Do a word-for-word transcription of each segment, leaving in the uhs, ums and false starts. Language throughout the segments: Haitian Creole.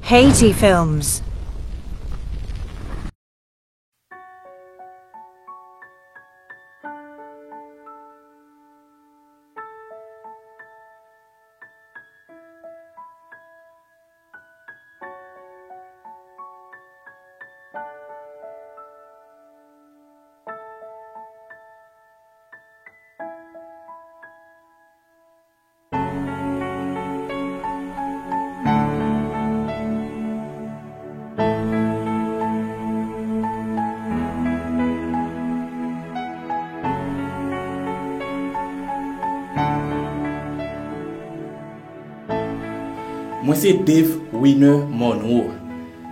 Haiti Films. Mwen se Dave Winner Monroe,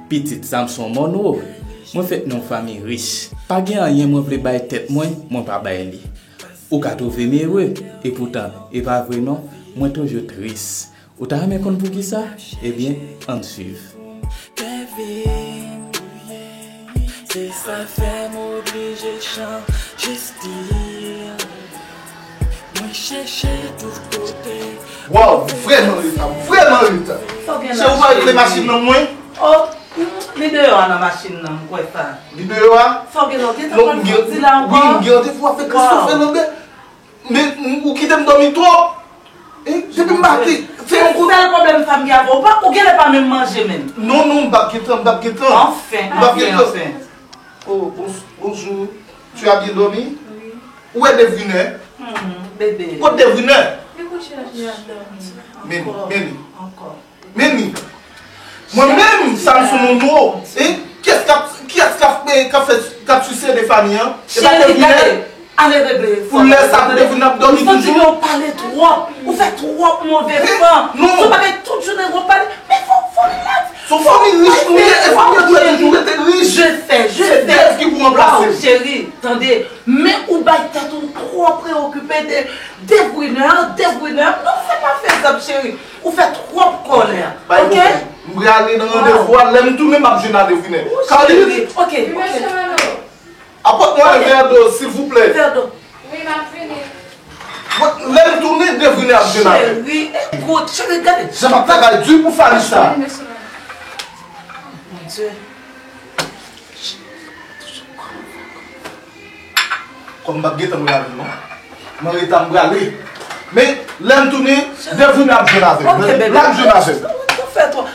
pitit Samson Monroe. Mwen fèt nan yon fanmi rich. Pa gen anyen mwen vle bay tèt mwen, mwen pa bay li. Ou ka twouve m ere, epoutan, e pa vre non, mwen toujou tris. Ou ta renmen konn poukisa? Ebyen, ann swiv. Kevin, se sa fè m oblije chanje stil. Mwen chèche tout kote. Waw, vrèman reta, vrèman reta. Sa w gen la, cheri? Cheri, ou pa regle machin nan mwen? Oh, mm, li deyò a nan machin nan, m kwè sa. Li deyò a? Sa w gen la, w gentan pral soti la ankò? Wi, m gen randevou avèk Christopher Lambert. Men, m, ou kite m dòmi twòp. Eh, depi m pa te fè yon kout. Sèl pwoblèm sa m gen avè w, ou pa, ou genlè pa menm manje menm. Non, non, m p ap gentan, m p ap gentan. Anfen, anfen, anfen. Oh, bon, bonjou. Tu as bien dormi? Wi. Ou wè Devriner? Hmm, bebe. Kot Devriner? Li kouche la, li ap dòmi. Men, men li. Ankò. Men li. Mwen menm, Samson Monroe, hein? Kiyès k ap, kiyès k ap, eh, k ap fè, k ap sise de fanmi an? E pa Devriner? Cheri, gade. Ale regle. Pou lè sa, Devriner ap dòmi toujou? M santi ke w pale twòp. Ou fè twòp move fan. Non. Se yon bagay tout jounen w ap pale. Men fò, fò relax. Se yon fanmi rich nou ye, e fanmi an dwe toujou rete rich. Je sais, je sais. Se Dev ki pou ranplase m. Waw, cheri, tande. Men ou bay tèt ou twò preokipe de Devriner, Devriner. Non, se pa fezab, cheri. Ou fè twòp kòlè. Bay pwoblèm. M prale nan randevou a, lè m tounen, m ap jwenn a Devriner. Carline. Ok, ok. Apòt mwen yon vè dlo, silvouplè. Vè dlo. Wi, m ap vini. Lè m tounen, Devriner ap jwenn avè m. Cheri, ekout, cheri, gade. Jan m ap travay di pou fanmi sa. Bondye. Kòm m p ap gentan prale non. M anreta, m prale. Men, lè m tounen, Devriner ap jwenn avè m. Ok, bebe. L ap jwenn avè m. Ou fè twò.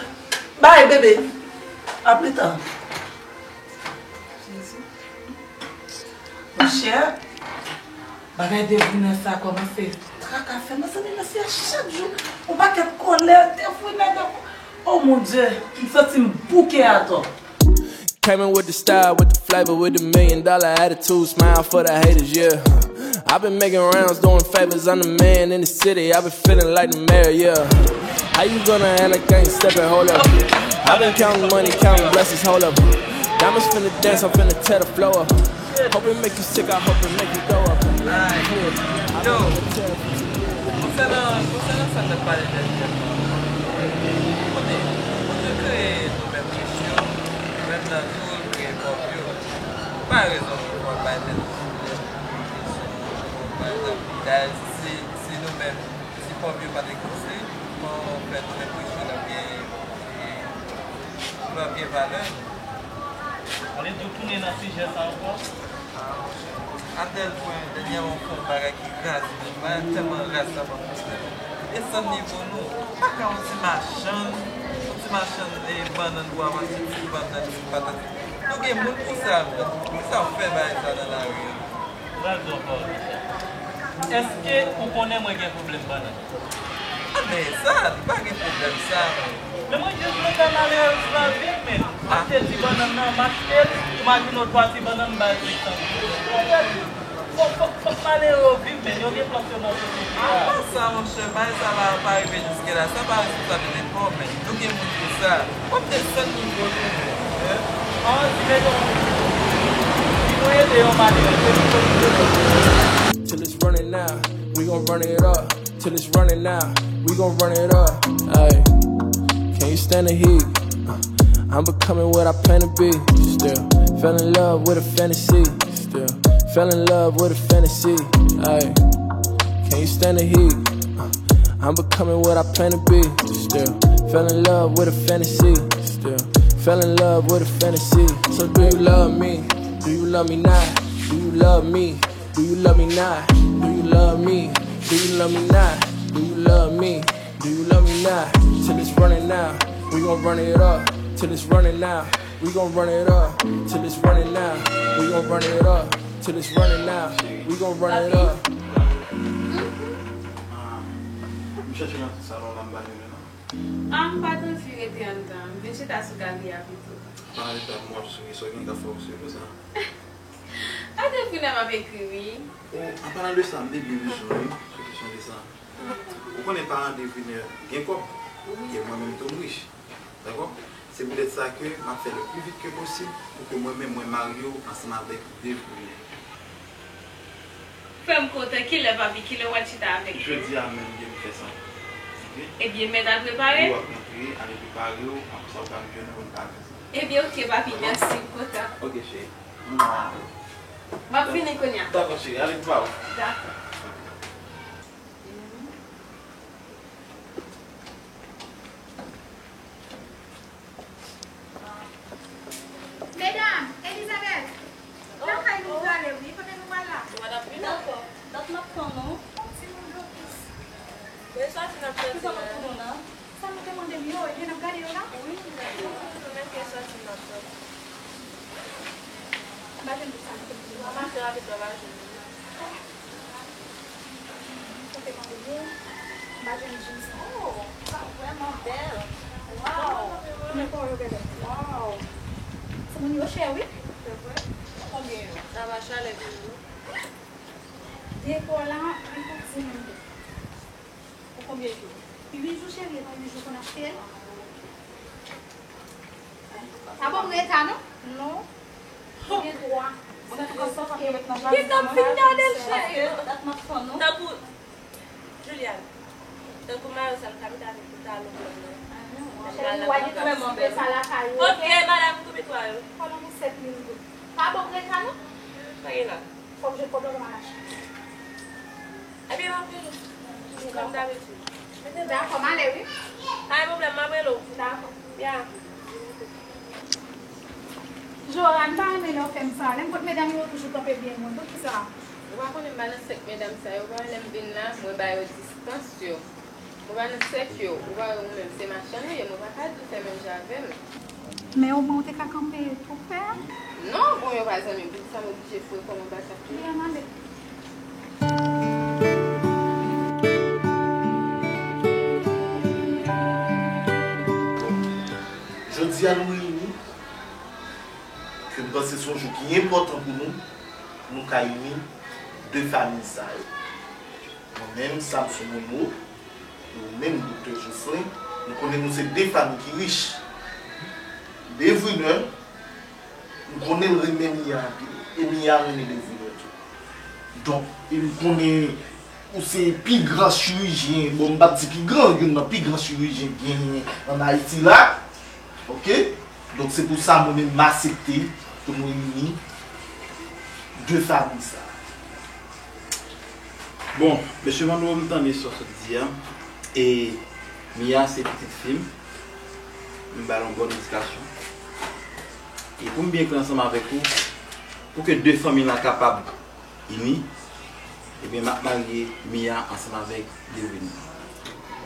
Bay, bebe. A pli ta. Jezi. Monchè, bagay Devriner sa kòmanse trakase m, mezanmi, mesye, chak jou, yon pakèt kòlè, Devriner, Devriner. Oh mon Dieu, m santi m bouke atò. Came in with the style, with the flavor, with the million dollar attitude, smile for the haters, yeah. I've been making rounds, doing favors, I'm the man in the city, I've been feeling like the mayor, yeah. How you gonna act like I ain't stepping, hold up. I've been counting money, counting blessings, hold up. Diamonds finna dance, I'm finna tear the floor up. Hope it make you sick, I hope it make you throw up. Yo, konsènan, konsènan sa n ap pale dènyèman, kote, kote kreye nou menm kesyon, nou menm nan tou, kreye pwòp yo. Pa rezon pou fò bay tèt nou pwoblèm, kesyon, pou bay tèt nou pwoblèm, si, si nou menm, si pwòp yo pa t egziste, kòman w fè nou enpresyon n ap gen, n ap gen valè? Ann tou tounen nan sijè sa ankò. Atèl pwen, dènyèman, w fè yon bagay ki kraze m. Bagay tèlman raz, sa ban m pwoblèm. E san nivo nou, pa ka yon ti machann, yon ti machann, e, bannann pou w ap achte ti bannann, ti patat. Nou gen moun pou sa, men poukisa w fè bagay sa nan lari a? Pral di w ankò, Richard. Èske ou konnen mwen gen pwoblèm bannann? A, men sa, li pa gen pwoblèm sa, men. Men mwen jis vle fè malerèz la viv, men. M achte ti bannann nan, m achte l, imajine w twa ti bannann, m ba l senk san goud. Fòk, fòk, fòk malere yo viv, men. Yo gen plas yo nan sosyete a. A, pa sa, monchè, bagay sa pa, pa rive jiske la. Sa pa responsabilite pa w, men. Nou gen moun pou sa. W ap desann nivo nou, men. An, si meton, si nou ede yon malere, se pou nou ede l. Till it's running out, we gon' run it up. Till it's running out, we gon' run it up. Ayy, can you stand the heat? Uh, I'm becoming what I plan to be. Still fell in love with a fantasy. Still fell in love with a fantasy. Ayy, can you stand the heat? Uh, I'm becoming what I plan to be. Still Fell in love with a fantasy. Still. Fell in love with a fantasy. So do you love me? Do you love me not? Do you love me? Do you love me not? Do you love me? Do you love me not? Do you love me? Do you love me not? Till it's running out, we gon' run it up. Till it's running out, we gon' run it up. Till it's running out, we gon' run it up. Till it's running out, we gon' run it up. M chèche nan tout salon la, m pa jwenn li non. Ah, m pa t anvi rete anndan. M vin chita sou galri a pito. Pandan leta m w ap souri, sa w gen k ap fè w souri konsa? A Devine m ap ekri wi. Oh, an palan de sa, m te byen bezwen wi, sou kesyon de sa. Ou konnen paran Devine gen kòb, e mwen menm tou m rich. Dakò? Se poutèt sa ke m ap fè le pli vit ke posib pou ke mwen menm mwen marye w ansanm avèk Devine. Fè m kontan, kilè papi, kilè w al chita avèk yo? Jodi a menm gen pou fè sa. Ok? Ebyen, mèt al prepare? Wi, w ap rantre, ale prepare w, apre sa w ka vin jwenn mwen pou n pale. Ebyen, oke papi, mèsi, m kontan. Ok, cheri. Mwa. M ap vini kounye a. Dakò, cheri, ale prepare w. Dakò. Medam, Elizabeth, lakay nou prale wi, kote nou pral la? Dakò, dat m ap tann ou. Yon timoun blokis. Mwen sòti n ap sòti Kisa w ap la. tann ou la? Sa nou te mande m yo, ebyen n ap gade yo la? Wi, mwen menm ke sòti n ap sòti. M pa jwenn tout sa nou te mande m yo Mwen la. mache rapid mwen pa jwenn li. Ou te mande m yo, m pa jwenn jeans. Oh, sa vrèman bèl. Waw. Men kò yo bèl. Waw. Timoun yo chè wi. Se vre? Konbyen yo? Sa va chalè vini wi. Dekò la, li pou di moun tou. Pou konbyen jou? Uit jou cheri, e pa uit jou pou n achte l. Pa ban m reta non. Non. Ou gen dwa. Kit ap fin gade l cheri. Dat m ap tann ou. Tankou Julian, tankou mayo sa m ka met avèk pantalon blan nan. Cheri, w a gen tan sa lakay ou. Ok, madam, konbyen twa yo? Pantalon pou sèt mil goud. Pa ban m reta non. Pa gen la. Fòk jwenn kòb la pou m al achte. Ebyen, m ap vini. Kòm dabitid. Dakò, m ale wi. Pa gen pwoblèm, m ap rele w. Dakò. Ya. Joran, m pa renmen lè w fè m sa. Lè m kot medam yo toujou kanpe byen lwen. Poukisa? Ou pa konnen m pa nan sèk medam sa yo, ou pa wè lè m vin la, mwen ba yo distans yo. Mwen pa nan sèk yo, ou pa wè ou menm se machann ou ye, mwen pa ka di w fè menm jan avè m. Men omwen ou te ka kanpe tou prè a. Non, bon, yo pa zanmi m, poukisa m oblije foure kò m anba chak jou? Byen, m ale. Jodi a nou reyini, ke m panse se yon jou ki enpòtan pou nou, pou nou ka ini de fanmi sa yo. Mwen menm, Samson Monod, e ou menm, Doktè Jocelyn, nou konnen nou se de fanmi ki rich. Devine, nou konnen l renmen Mia anpil, e Mia renmen Devine tou. Donk, e m konnen ou se pi gran chirijyen, bon, m p ap di pi gran, youn nan pi gran chirijyen k genyen ann Ayiti la. Oke? Donk, se pou sa mwen menm m aksepte pou nou ini de fanmi sa. Bon, mesye Manno, m tande sa w sot di a. E Mia se pitit fi m. M ba l yon bòn edikasyon. E pou m byen klè ansanm avèk ou, pou ke de fanmi la kapab ini, ebyen, m ap marye Mia ansanm avèk Devine.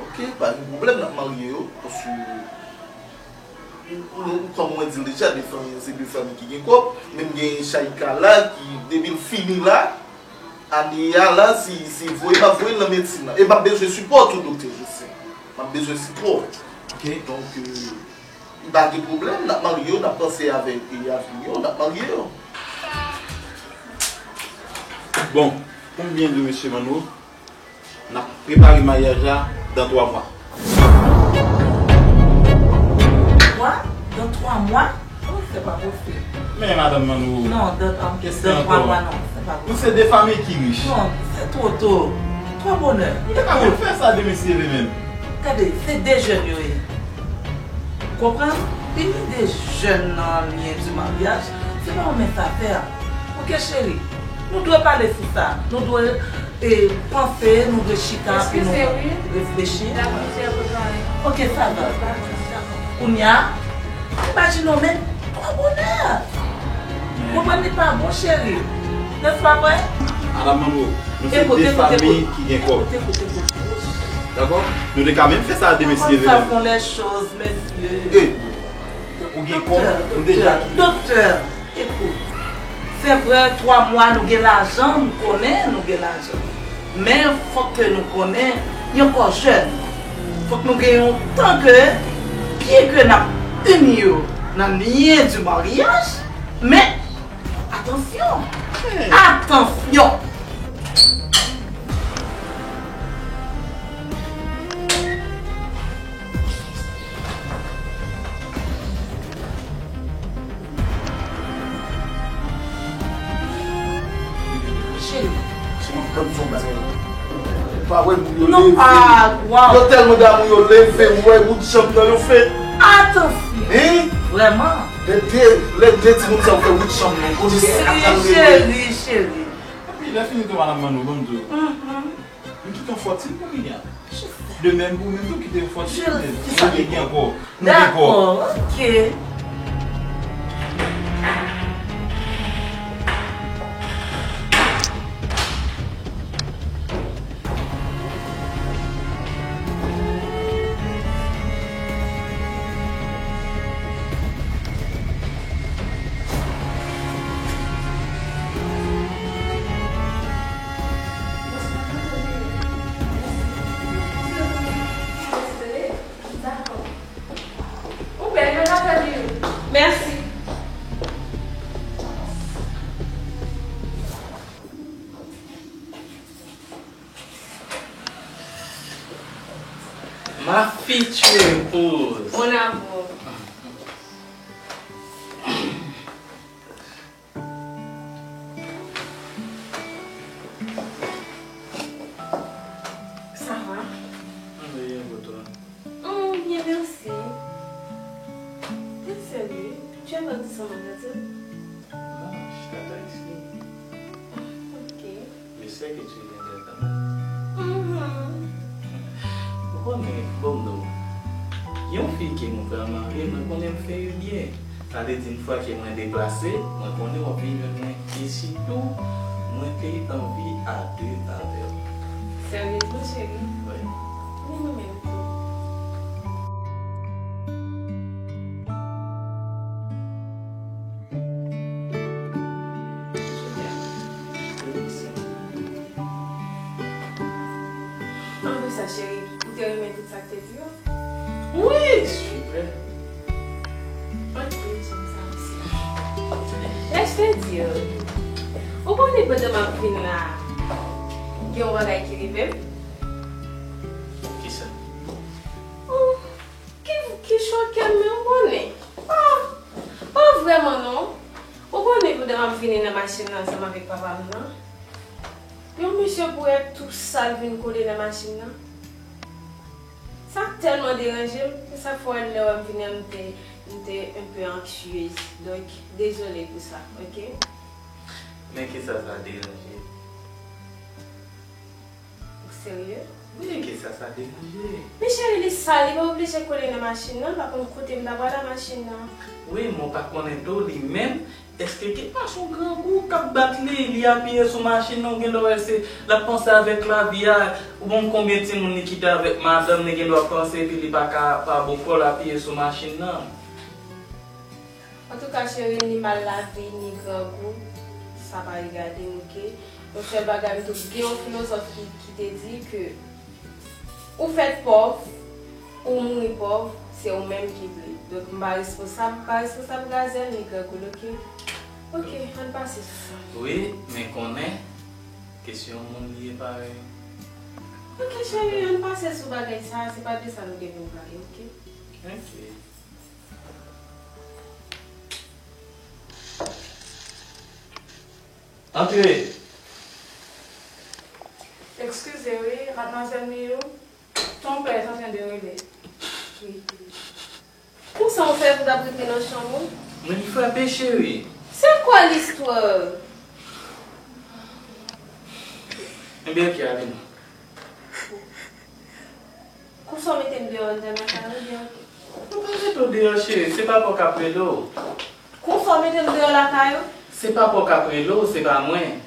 Oke, pa gen pwoblèm, n ap marye yo. Paske, ou, ou, ou, kòm mwen di l deja, de fanmi, se de fanmi ki gen kòb. Menm gen Shaika la, ki, depi l fini la, ane a la, si, si voye, m ap voye l nan medsin nan. E m ap bezwen sipò tou, Doktè Jocelyn. M ap bezwen sipò. Oke, donk, euh, li pa gen pwoblèm, n ap marye yo, n ap panse avèk, e, avni yo, n ap marye yo. Bon, pou m byen di w, mesye Manno, n ap prepare maryaj la dan twa mwa. Twa? Dan twa mwa? Oh, se pa posib. Men madanm Manno, Non, dan, um, Kèsk dan twa ankò? Mwa non, se pa Nou posib. Se de fanmi ki rich. Non, se two to. Two bonè. Ou te ka menm fè sa demen si Eve menm. Gade, se de jèn yo ye. Konprann? Ini de jèn nan lyen di maryaj, se pa yon mens afè. Oke, cheri? Nou dwe pale sou sa. Nou dwe, e, panse, nou dwe chita epi nou reflechi. Ok, sa va. Kounye a, imajine w, men twò bonè. Konprann li pa bon, cheri. Nèspa vre? Madanm Manno, nou se de fanmi ki gen kòb. Dakò? Nou te ka menm fè sa demen si Dye vle. Konn sa fon lè choz, mesye. Ou gen kòb, nou deja kite. Doktè, doktè, ekout. Se vre, twa mwa nou gen lajan, m konnen nou gen lajan. Men fòk ke nou konnen, yo ankò jèn. Fòk nou gen yon tan ke, byen ke n ap ini yo nan lyen di maryaj, men atansyon! Atansyon! Cheri. Cheri, tann son bagay. Ou pa wè moun yo leve. Yo tèlman damou, yo leve, ou wè wout chanm nan yo fè. Atansyon. Hein? Vrèman. Lè de, lè de timoun sa yo fè wout chanm nan, kote sa ap rele. Cheri, cheri, cheri. Epi lè fini tou, madanm Manno, ban m di w. M kite yon fòtin pou Miriam. De menm pou ou menm tou, kite yon fòtin pou mwen. Kisa ki gen ankò? Nou gen kò. Dakò, ok. Ou bèl, mwen pa pè di ou. Mèsi. Ma future épouse. Mon amour. Ça va? Mwen byen, e pou twa? Mm, bien, merci. T'es sérieux? Tu as perdu cent vingt-sept? Non, je t'attends ici. Ok. Je sais que tu viendrais quand même. Mhm. Ou konnen, bon, non. Yon fi ke mwen pral marye, mwen konnen m fè li byen. Sa vle di, yon fwa ke mwen deplase, mwen konnen w ap vin jwenn mwen. E sitou, mwen te anvi a de avè w. Seryezman, cheri? Wi. Wi, mwen menm tou. Ann fè sa, cheri. Ou te renmen tout sa k te di yo? Wi, silvouplè. Ok, j'aime ça aussi. Laisse te dire, ou konnen pandan m ap vin la, gen yon bagay ki rive m? Kisa? Oh, ki, ki choke m, men ou konnen. Oh, pa vrèman non. Ou konnen pandan m ap vini nan machin nan ansanm avèk papa m nan, yon mesye bwè tou sal vin kole nan machin nan. Sa tèlman deranje m, se sa k fè w wè lè w wè m vini an, m te, m te un peu anxieuse. Donk, dezole pou sa, ok? Men kisa sa deranje? Ou serye? Wi, kisa sa deranje? Men cheri, li sal, li pa oblije kole nan machin nan, pa konn kote m ta pral ak machin nan. Wi, men w pa konnen tou, li menm, èske ki pa se yon grangou k ap bat li, li apiye sou machin nan, ou gen dwa wè se, l ap panse avèk lavi a, ou konn konbyen timoun li kite avèk madanm li, gen dwa panse epi li pa ka pa bò kò l apiye sou machin nan. Antouka, cheri, ni mal lavi, ni grangou, sa pa regade m, ok? Yon sèl bagay, m te gen yon filozòf ki, ki te di ke ou fèt pòv, ou mouri pòv, se ou menm ki vle. Donk, m pa responsab, m pa responsab gazèl ni grangou, ok? Ok, ann pase sou sa. Wi, men konnen, kesyon moun li ye parèy. Ok, cheri, ann pase sou bagay sa, se pa de sa nou te vin pale, ok? Ok. Antre! Eskize wi, madmwazèl Miyou, ton pè est en train de rele. Wi. Konsa w fè pou w t ap rete nan chanm ou? Men li frape, cheri. Se kwa listwa? Ebyen, ok, ale non. Konsa w mete m deyò anndan lakay ou, ebyen oke. Mwen pa mete w deyò, cheri, se papa w k ap rele w. Konsa w mete m deyò lakay ou? Se papa w k ap rele w, se pa mwen.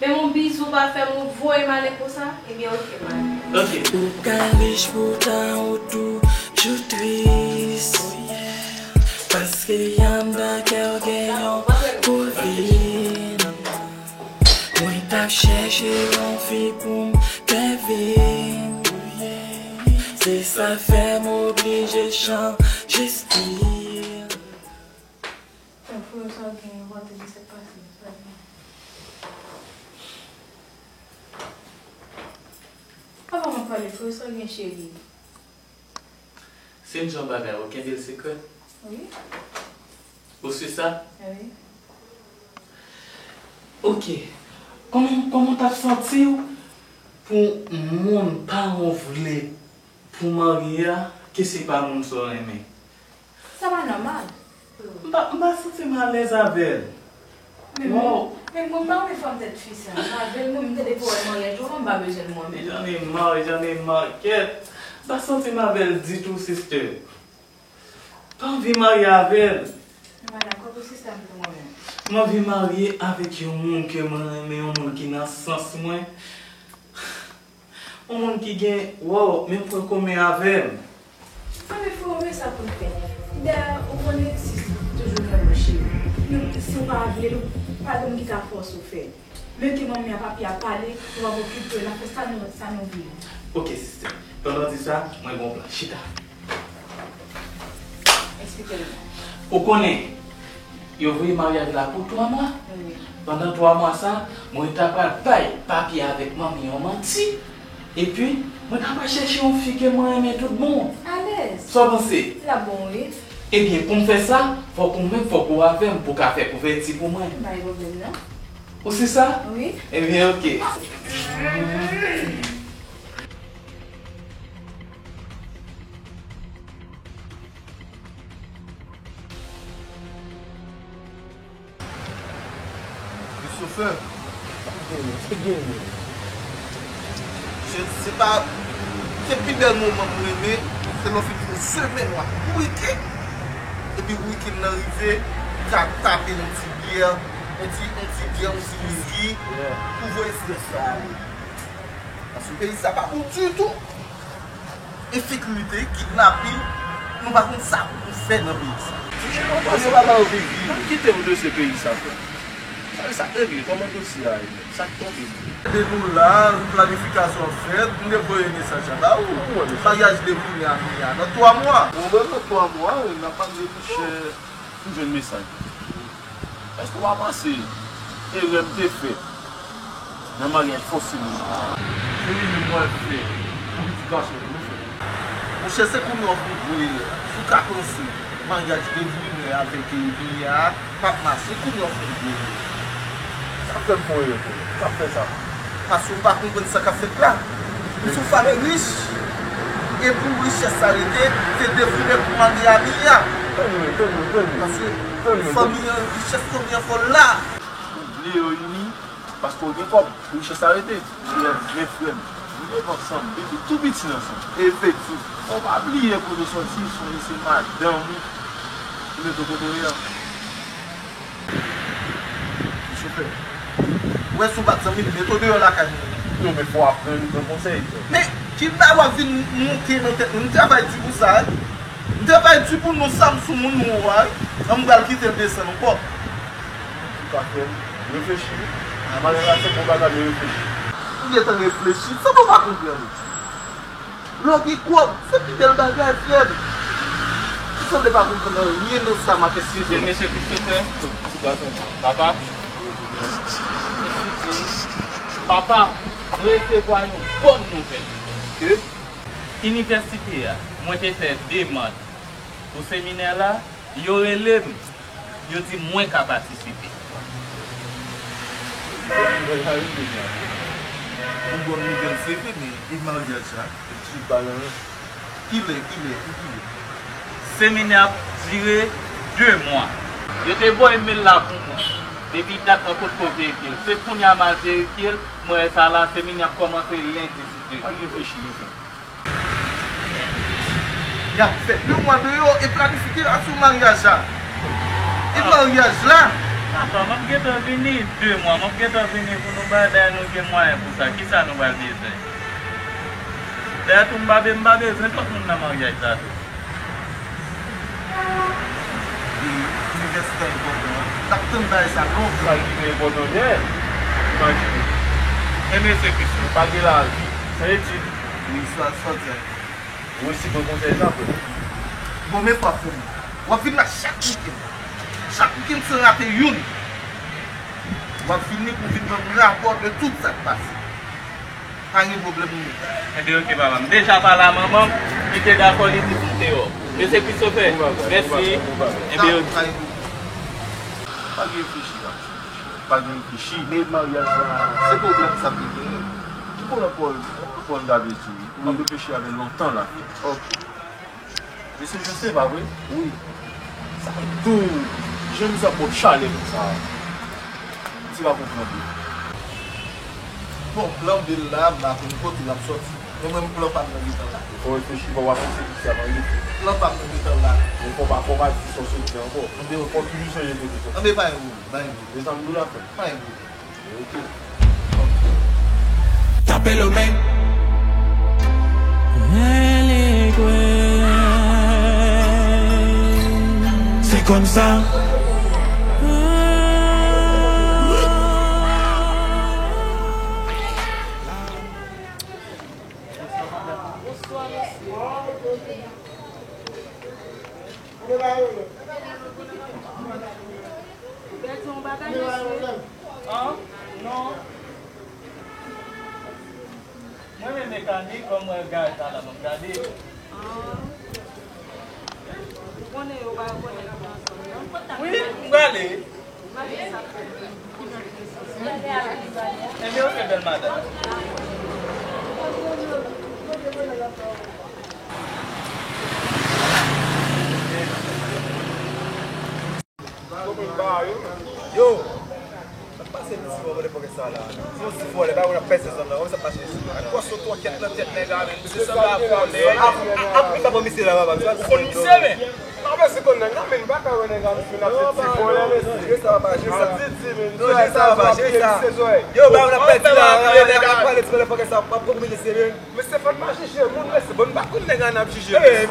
Menm yon bizou w pa fè m, ou voye m ale konsa? Ebyen oke, m ale. Oke. Ou ka rich poutan ou toujou tris. Paske anndan kè w gen yon kouvin. Mwen t ap chèche yon fi pou m fè vi m. Se sa fè m oblije chanje stil. Frè, sa gen, vòltè disèt pase, sa gen. Avan m ap pale, frè, sa gen, cheri? Si n di yon bagay, ou kenbe l sekrè? Wi. Ou si sa? Wi. Oke. Kòman, kòman w t ap santi w pou moun paran w vle pou w marye a, ke se pa moun sa w renmen? Sa pa nòmal. M pa, m pa santi m alèz avè l. Men mwen, men mwen pa renmen fanm tèt fi sa. M avè l, mwen, m tande pawòl maryaj yo, mwen m pa bezwen l mwen menm. J'en ai marre, j'en ai marre, kèt. M pa santi m avè l ditou, sister. Pa anvi marye avè l. Mwen pa dakò pou sistèm pou mwen menm. M anvi marye avèk yon moun ke mwen renmen, yon moun ki nan sans mwen. Yon moun ki gen, wow, menm pwen komen avè m. Anben, frè, men sa pou n fè. Dayè, ou konnen, si toujou gen yon cheri. Nou, si w pa vle l, ou pa gen moun ki ka fòse w fè l. Mete manmi a, papi a pale, nou p ap okipe yo, n ap fè sa nou, sa nou vle. Oke, sister. Pandan w di sa, mwen gen yon plan. Chita. Eksplike m. Ou konnen, yo voye maryaj la pou twa mwa. Wi. Pandan twa mwa sa, mwen ta pral bay papi avèk manmi yon manti. Epi, mwen ta pral chèche yon fi ke mwen renmen tout bon. Alèz. Sa w panse? L ap bon, wi. Ebyen, pou m fè sa, fòk ou menm, fòk ou avè m pou w ka fè kouvèti pou mwen. Pa gen pwoblèm, non. Ou si sa? Wi. Ebyen, oke. Christopher. Se, se pa, se pi bèl moman m renmen, se lè w fin fè yon semèn w ap bourike. Epi wikenn nan rive, w ka tape yon ti byè, yon ti, yon ti byè, yon ti wiski, pou voye estrès la ale. Paske peyi sa pa bon ditou. Ensekirite, kidnapin, nou pa konn sa pou nou fè nan peyi sa. Kòman se pa ba yo vivi? Ann kite m dosye peyi sa, frè. Sa, sa regle, kòman dosye a ye? Sa k tonbe? De nou la, planifikasyon fèt, m te voye mesaj la ba ou. Maryaj devounen a Mia nan twa mwa. Bon, nan twa mwa, n ap pale de chè. M jwenn mesaj. Èske w pa panse erè m te fè nan maryaj fòse m nan? Se li menm mwen fè pou pitit gason m, mwen fè. Monchè, se kounye a w konprann erè a. Si w ka panse maryaj devounen avèk Mia a p ap mache, kounye a w konprann erè a. Sa fè m fè yon erè, frè. Sa fè sa. Paske w pa konprann sa k ap fèt la. Ou sou fanm rich, e pou richès sa rete, se devounen pou mande a Mia. Tann mwen, tann mwen, tann mwen. Paske fanmi an, richès fanmi an fò l la. Ou vle reyini paske w gen kòb, richès sa rete. Men frè m, nou leve ansanm, depi tou piti n ansanm. Efektif. Fò w pa bliye kote w sòti, sonje se madanm ou ki mete w kote w ye a. Chofè, ou wè si w bat zanmi m, mete w deyò lakay mwen. Non, men fò w aprann pran konsèy, frè. Men, kilè w ap vin monte nan tèt mwen? M travay di pou sa, wi. M travay di pou nou, sa m sou moun nou a, wi. An m pral kite l desann ankò. Ou ka fè m reflechi, wi. Malè la se bon bagay, men reflechi. Ou gentan reflechi, sa w pa konprann. Lè w gen kòb, se pi bèl bagay, frè m. Ou sanble pa konprann anyen nan sa m ap eksplike w. Se mesye Christopher, ti gason papa. Papa, m resevwa yon bòn nouvèl. Ke? Inivèsite a, mwen te fè demann pou seminè la, yo rele m, yo di m mwen ka patisipe. Bon nouvèl sa rive la. Yon bon nouvèl se vre, men e maryaj la? Li pa nan men. Kilè, kilè, pou kilè? Seminè ap dire de mwa. Yo te voye mil la pou mwen. Depi dat mwen potko verifye l. Se kounye a m al verifye l, mwen wè sa la, seminè ap kòmanse lendi, si Dye vle. Al reflechi, mezanmi. Y ap fè de mwa deyò e planifikasyon maryaj la. E maryaj la. Papa, m ap gentan vini de mwa. M ap gentan vini pou nou bay, dayè nou gen mwayen pou sa. Kisa nou pral bezwen? Dayè tou, m pa be-, m pa bezwen lòt moun nan maryaj la tou. E, anivèsè sa enpòtan. N ap tann bagay sa lontan. Sa ki pi enpòtan, dayè. Imajine. Enben, se Kristo. Pa gen lavi san etid. Wi, sa, sa w di a. Ou resi pran konsèy sa, frè. Bon, men pa pou mwen. W ap vin la chak wikenn. Chak wikenn san rate youn. W ap vini pou vin ban m rapò de tout sa k pase. Pa gen pwoblèm, ou menm. Enben, oke, papa. M deja pale a manman m, li te dakò, li di pou m deyò. Mesye Christopher, mèsi. Enben, oke. Pa gen reflechi, pa gen reflechi. Men maryaj la, se pwoblèm sa ki genyen. Ki pwoblèm, pwoblèm, pwoblèm David, wi. M ap reflechi avè l lontan la. Ok. Mesye Jose, pa vre? Wi. Sa tou, jan misye ap ba w chalè konsa. Misye pa konprann li. Bon, plan B la, m pa konn kote l ap sòti. Men mwen, plan pa m nan mitan la. Fò w reflechi, fò w ap panse ki sa nan li. Plan pa m nan mitan la. Men fò w pa, fò w pa di sa w sot di ankò. Anben, ok. Fò w toujou sonje kote w soti. Anben, pa yon pwoblèm, pa yon pwoblèm. Men sa m di w la, frè. Pa yon pwoblèm. Tape lo men. Se konsa. Bonswa, mesye. Ou pèdi yon bagay, mesye? An? Non. Mwen men mekanik, kòm mwen gade la, m ap gade. An. Ou konnen yo pa rekonèt nou ansanm, non? Wi, m prale. Enben, oke, bèl madanm. Yo! Sa k pase ti vòlè pòkèt sa la? Se yon ti vòlè, pa wè n ap pèse zòn nan, wè sa k pase isit la. Kòso twòkèt nan tèt nèg la, men misye sanble a vòlè. Ap, ap, ap, ap, misye la, papa. Ou konn misye, men? Mwen se konn nèg la, men m pa ka wè nèg la, misye, n ap se ti vòlè, mesye. Jere sa, papa, jere sa. Di, di, men. Non, jere sa, papa, jere sa. Yo, ba, n ap pèdi la, nèg la pale ti vòlè pòkèt sa, ap konprann mesye, men. Mesye, fò n pa jije moun, mesye. Bon, n pa konn nèg la n ap jije, mesye.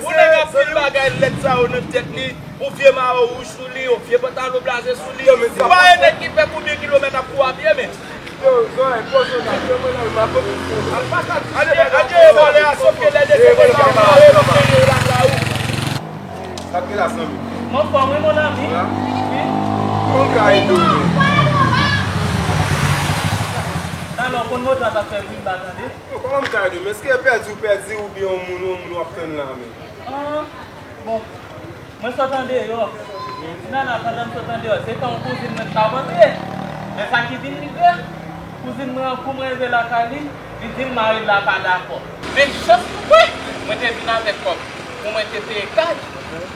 Bon, nèg ap fil bagay lèd sa yo nan tèt li. Yon vye mayo wouj sou li, yon vye pantalon blaze sou li. Ou pa wè nèg ki fè konbyen kilomèt ap kouri a pye, men. Yo, zòrèy, poze w la, fè mwen la, m ap. Al pa ka touche. Al jere vòlè a, sof ke lè de se mwen ki ap pale, m ap peye la, la, ou. Sa k gen la, zanmi? M anfòm, wi, mon ami. Wi. Kòman m ka ede w, men? Alò, konn moto a t ap fè bri, m pa tande. Kòman m ka ede w, men? Èske pèdi w pèdi oubyen yon moun, yon moun w ap tann la, men? Ah, bon. Mwen sot andeyò. Finalman, pandan m sot andeyò, se tan yon kouzin mwen t ap antre. Men sa ki vin rive, kouzin mwen an, kou mwen rive lakay li, li di m mari l la pa dakò. Men chans pou mwen, mwen te vin avèk kòb pou mwen te peye kay.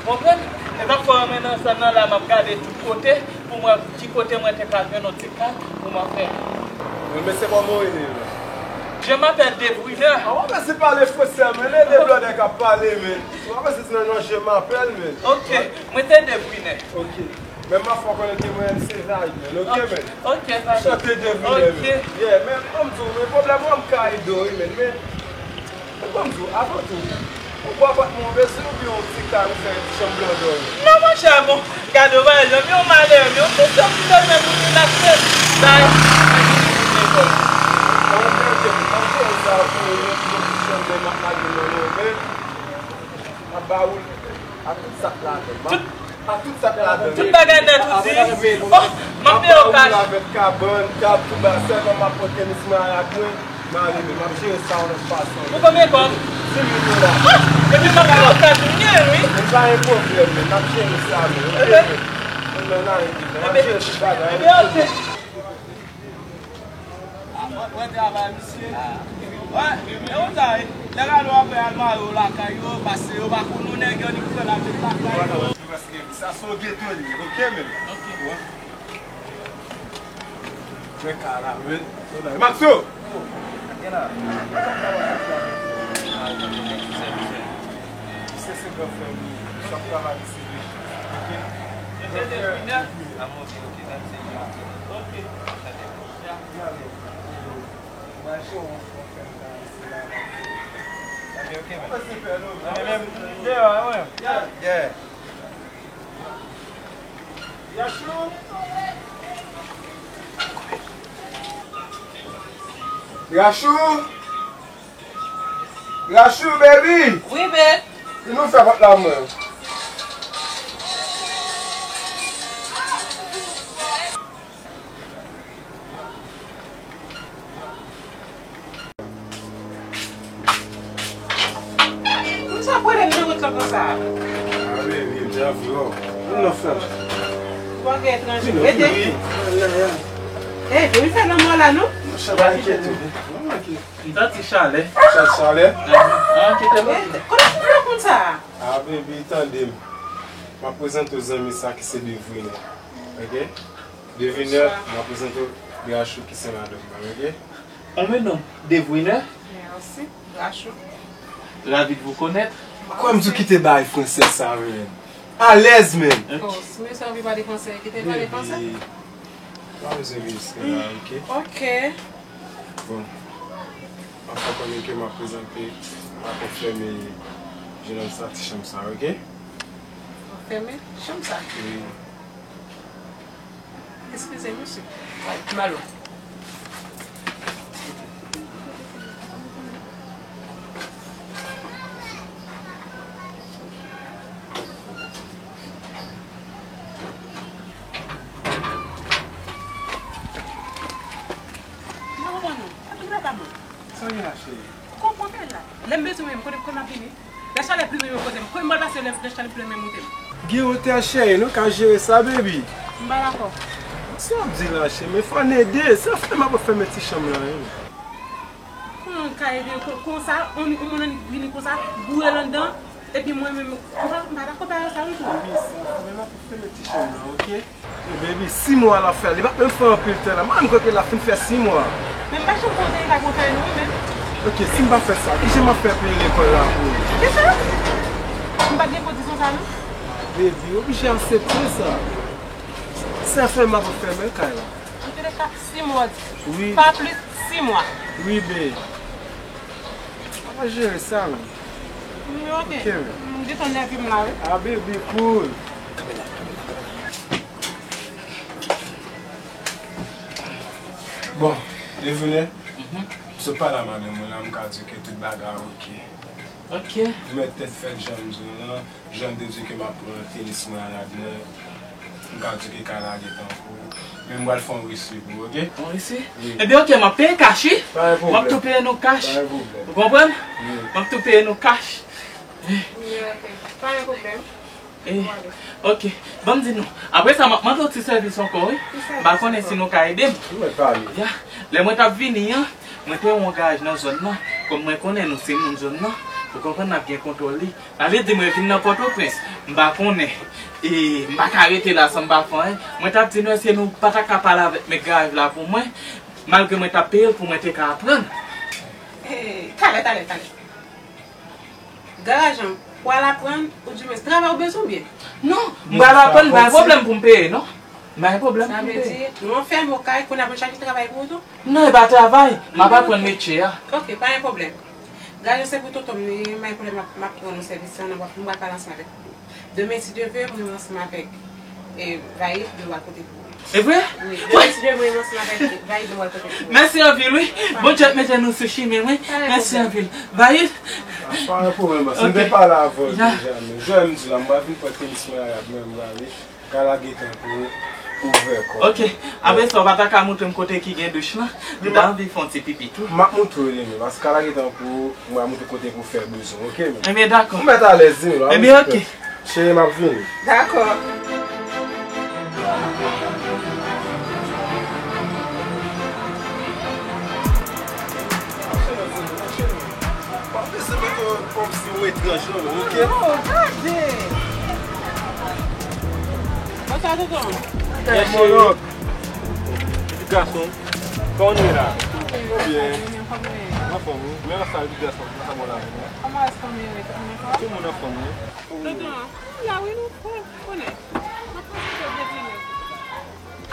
Konprann? Se sa k fè mwen nan zòn nan la, m ap gade tout kote pou mwen, ki kote mwen te ka jwenn yon ti kay pou mwen fè. Wi, men se kòman w rele yo? Je m'appelle Debrunner. Ah, w ap esi pale fransè, men, e de blòdè k ap pale, men. W ap esi nan non je m'appelle, men. Ok, mwen se Debrunner. Ok. Men m ap fè w konnen ke mwen menm se Vaid, men. Ok, men. Ok, Vaid. Chante Debrunner, men. Ok. Yeah, men, ban m di w, men pwoblèm ou an m ka ede w, wi, men, men. Ban m di w, avan tou, ou kwè w ap mwen bezwen oubyen yon ti kay ou fè ti chanm blan dòmi? Non, monchè, bon, gade w, pa egzanp, yon malere, yon ti chanm blan dòmi pou rilakse. Sa, sa ki pou lekòl. An verite, an verite, sa pou yon ti chanm blan m ap lage nan men w, men m ap ba ou l ak tout sa k ladan l. Tout Ak tout sa k ladan l. Tout bagay nèt ou di. Oh, m ap peye w kach. Avèk kabann, tab, tou bagay, sèlman m ap pote misye marye ak mwen, m ale, men m ap jere sa yon lòt fason. Pou konbyen kòb? Dis mil dola. Ah! Epi m ap peye w kach, m gen, wi. Men pa gen pwoblèm, men m ap jere sa, men, oke, men. Mwen nan anyen, men m ap jere tout bagay, oke, men. Wè travay misye. Wè, e konsa wi. Nèg a nou apre al mare yo lakay yo, paske yo pa konn nou nèg yo, ni koupe lavi lakay yo. Paske sa se yon geto li ye, oke, men. Oke. Wè. Mwen ka la, men. Maxo! Se gran frè m, li ap travay isit, wi. Ok? Mesye Delfinè. Ah, ok, ok, mèsi. Ok. Gade. Mwen se yon frè m ka resi la. Ok, ok, men. Mwen se frè nou. Mwen menm, deyò, mwen. Yeah. Yachou! Yachou! Rachou, baby! Wi, babe. Vin ouvè pòt la mwen. Poukisa w ap rele m nan wout lan konsa? Ah, baby, m te anvi wè w. Vin nan frè m. Ou pa gen etranje. Vin, vin, vin. Ey, pou li fè lanmò la, non? Monchè, pa enkyete w. M santi chalè. Chalè, chalè. Ah, kite m. Kote w fouye konsa? Ah, baby, tande m. M ap prezante w zanmi sa ki se Devine. Ok? Devine, m ap prezante w Rachou ki se madanm mwen, ok? On me nomme Devine. Merci, Rachou. Ravi de vous connaître. Kwè m di w kite bagay fransè sa, man. Alèz, man. Oh, si mesye anvi pale fransè, kite l pale fransè. Baby. Pa bezwen vin isit la, ok? Ok. Bon. Anfen, konnen ke m ap prezante, m ap konfime jenòm sa ti chanm sa, ok? Konfime chanm sa? Wi. Eskize, mesye. Ay, malo. Sa gen la, cheri? Konprann la. Lè m bezwen mwen, kote, kote m ap vini? Lè chalè pli menm kote m, kote m pral pase lè, lè chalè pli menm kote m? Gen otèl, cheri, nou ka jere sa, baby. M pa dakò. Sa w ap di la, cheri, men fò n ede. Se frè m ap fèmen ti chanm lan, wi. Kòman m ka ede yo kon-, konsa, on, on moun annik vini konsa, boure l anndan, epi mwen menm, m pa, m pa dakò bagay sa ditou. Baby, se frè m ap fèmen ti chanm lan, ok? Baby, sis mwa l ap fè, li pa menm fè anpil tan la. M pa menm kwè ke l ap fin fè sis mwa. Men m pa janm konnen li pa gen yon fèy non, wi, men. Ok, si m pa fè sa, kijan m ap fè peye lekòl la pou li? Kisa? M pa t gen kondisyon sa non. Baby, oblije aksepte sa. Se frè m ap fèmen kay la. Antouleka, sis mwa w di. Wi. Pa plis, sis mwa. Wi, babe. N ap jere sa, wi. Mm, ok. Ok, wi. M gentan nève m la, wi. Ah, baby, cool. Bon, Devine, m sot pale a madanm mwen la, m ka di ke tout bagay ok. Ok. Ou mèt tèt frèt, jan m di w lan, jan m te di w ke m ap pran tenis mwen a rad mwen, m ka di w ke kay la gentan pou ou. Men m pral fè yon resi pou ou, ok? Yon resi? Wi. Ebyen, ok, m ap peye kach, wi. Pa gen pwoblèm. M ap tou peye nou kach. Pa gen pwoblèm. Ou konprann? Wi. M ap tou peye nou kach. Wi, ok. Pa gen pwoblèm. Eh, ok. Ban m di nou. Apre sa, m ap mande w ti sèvis ankò, wi. Ki sèvis ankò? M pa konnen si nou ka ede m. Ou mèt pale. Ya. Lè mwen t ap vini an, mwen te wè yon garaj nan zòn nan. Kòm mwen konnen nou se moun zòn nan, ou konprann n ap gen kontwòl li. Sa vle di mwen vin nan Pòtoprens, m pa konnen. E m pa ka rete la san m pa fè anyen. Mwen t ap di nou èske nou pa ta ka pale avèk mèt garaj la pou mwen, malgre mwen t ap peye l pou mwen te ka aprann. Eh, talè, talè, talè. Garaj an, pou al aprann, oudimwens, travay ou bezwen oubyen? Non, m pral aprann, m pa gen pwoblèm pou m peye, non. M pa gen pwoblèm pou m peye. Sa vle di, nou anfèmen w kay, kounye a pou n chache travay pou ou tou? Non, e pa travay, m ap aprann metye a. Ok, pa gen pwoblèm. Garaj an se pou tonton m li ye, m pa gen pwoblèm, m ap, m ap rann ou sèvis la, m ap, m pral pale ansanm avèk ou. Demen, si Dye vle, mwen menm ansanm avèk, e, Vayid, nou pral pote pou ou. E vre? Wi, demen, si Dye vle, mwen menm ansanm avèk Vayid, nou pral pote pou ou. Mèsi anpil, wi. Bondye ap mete nou sou chimen, wi. Mèsi anpil. Vayid? Pa gen pwoblèm, bòs. M te pale avè w deja, men jan m di la, m pral vin pran tenis mwen a rad mwen, m prale. Kay la gentan pou ouvè kò. Ok. Apre sa, w pa ta ka montre m kote ki gen douch lan? M ta anvi fè yon ti pipi tou. M ap montre w li menm, paske kay la gentan pou ou, m ap montre w kote pou w fè bezwen, ok, men. Ebyen, dakò. Ou mèt alèz, di m la. Ebyen, ok. Cheri, m ap vini. Dakò. Pa bezwen mete w kòmsi w etranj non, oke? Oh, gade! Bonswa, tonton. Yes, chérie. Ti gason, kòman w ye la? Ou byen? Fanmi, men ansanm epi gason, sa bon la menm. Kòman èske fanmi yo ye? Tout moun anfòm? Tout moun anfòm, wi. Tonton, la wi nou fò konnen. Mwen panse ke devine.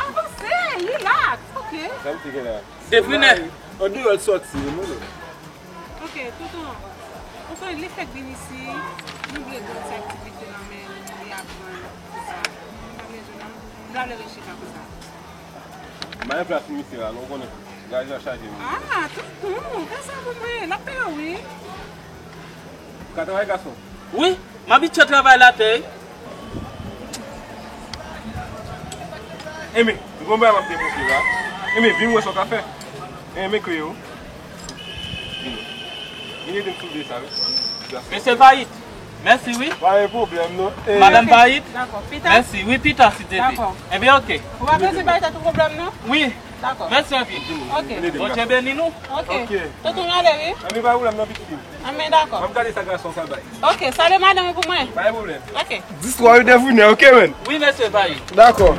Avanse, relax, ok. Sa m te gen la. Devine. An deyò l sòti, wi, non. Ok, tonton. Ou konnen li fèk vin isi, nou vle gen ti aktivite nan men li aprann, tout sa. Nou pa vle jwenn, nou pa vle ret chita konsa. M pa gen plas pou misye la, non, ou konnen. Gaz la chaje, wi. Ah, tonton, fè sa pou mwen, l ap peye w, wi. Ou ka travay, gason? Wi, m abitye travay latè, wi. Enben, m gon bagay m ap demontre la. Enben, vin wè sa w ka fè. Enben, kle yo. Vin. Vin ede m soulve sa, wi. Mesye Payit, mèsi, wi. Pa gen pwoblèm, non. Eh. Madanm Payit, dakò, pita. Mèsi, wi, pita, si Dye vle. Dakò. Enben, ok. Ou pa panse Payit ap gen pwoblèm, non? Wi. Dakò. Mèsi anpil. Ok. Bondye beni nou. Ok. Ok. Tonton ale, wi. Anben, pa gen pwoblèm, non, pitit. Anben, dakò. M ap gade sa gason sa bay. Ok, salye madanm pou mwen. Pa gen pwoblèm. Ok. Dis twa yo devine, ok, man? Wi, mesye, bay. Dakò.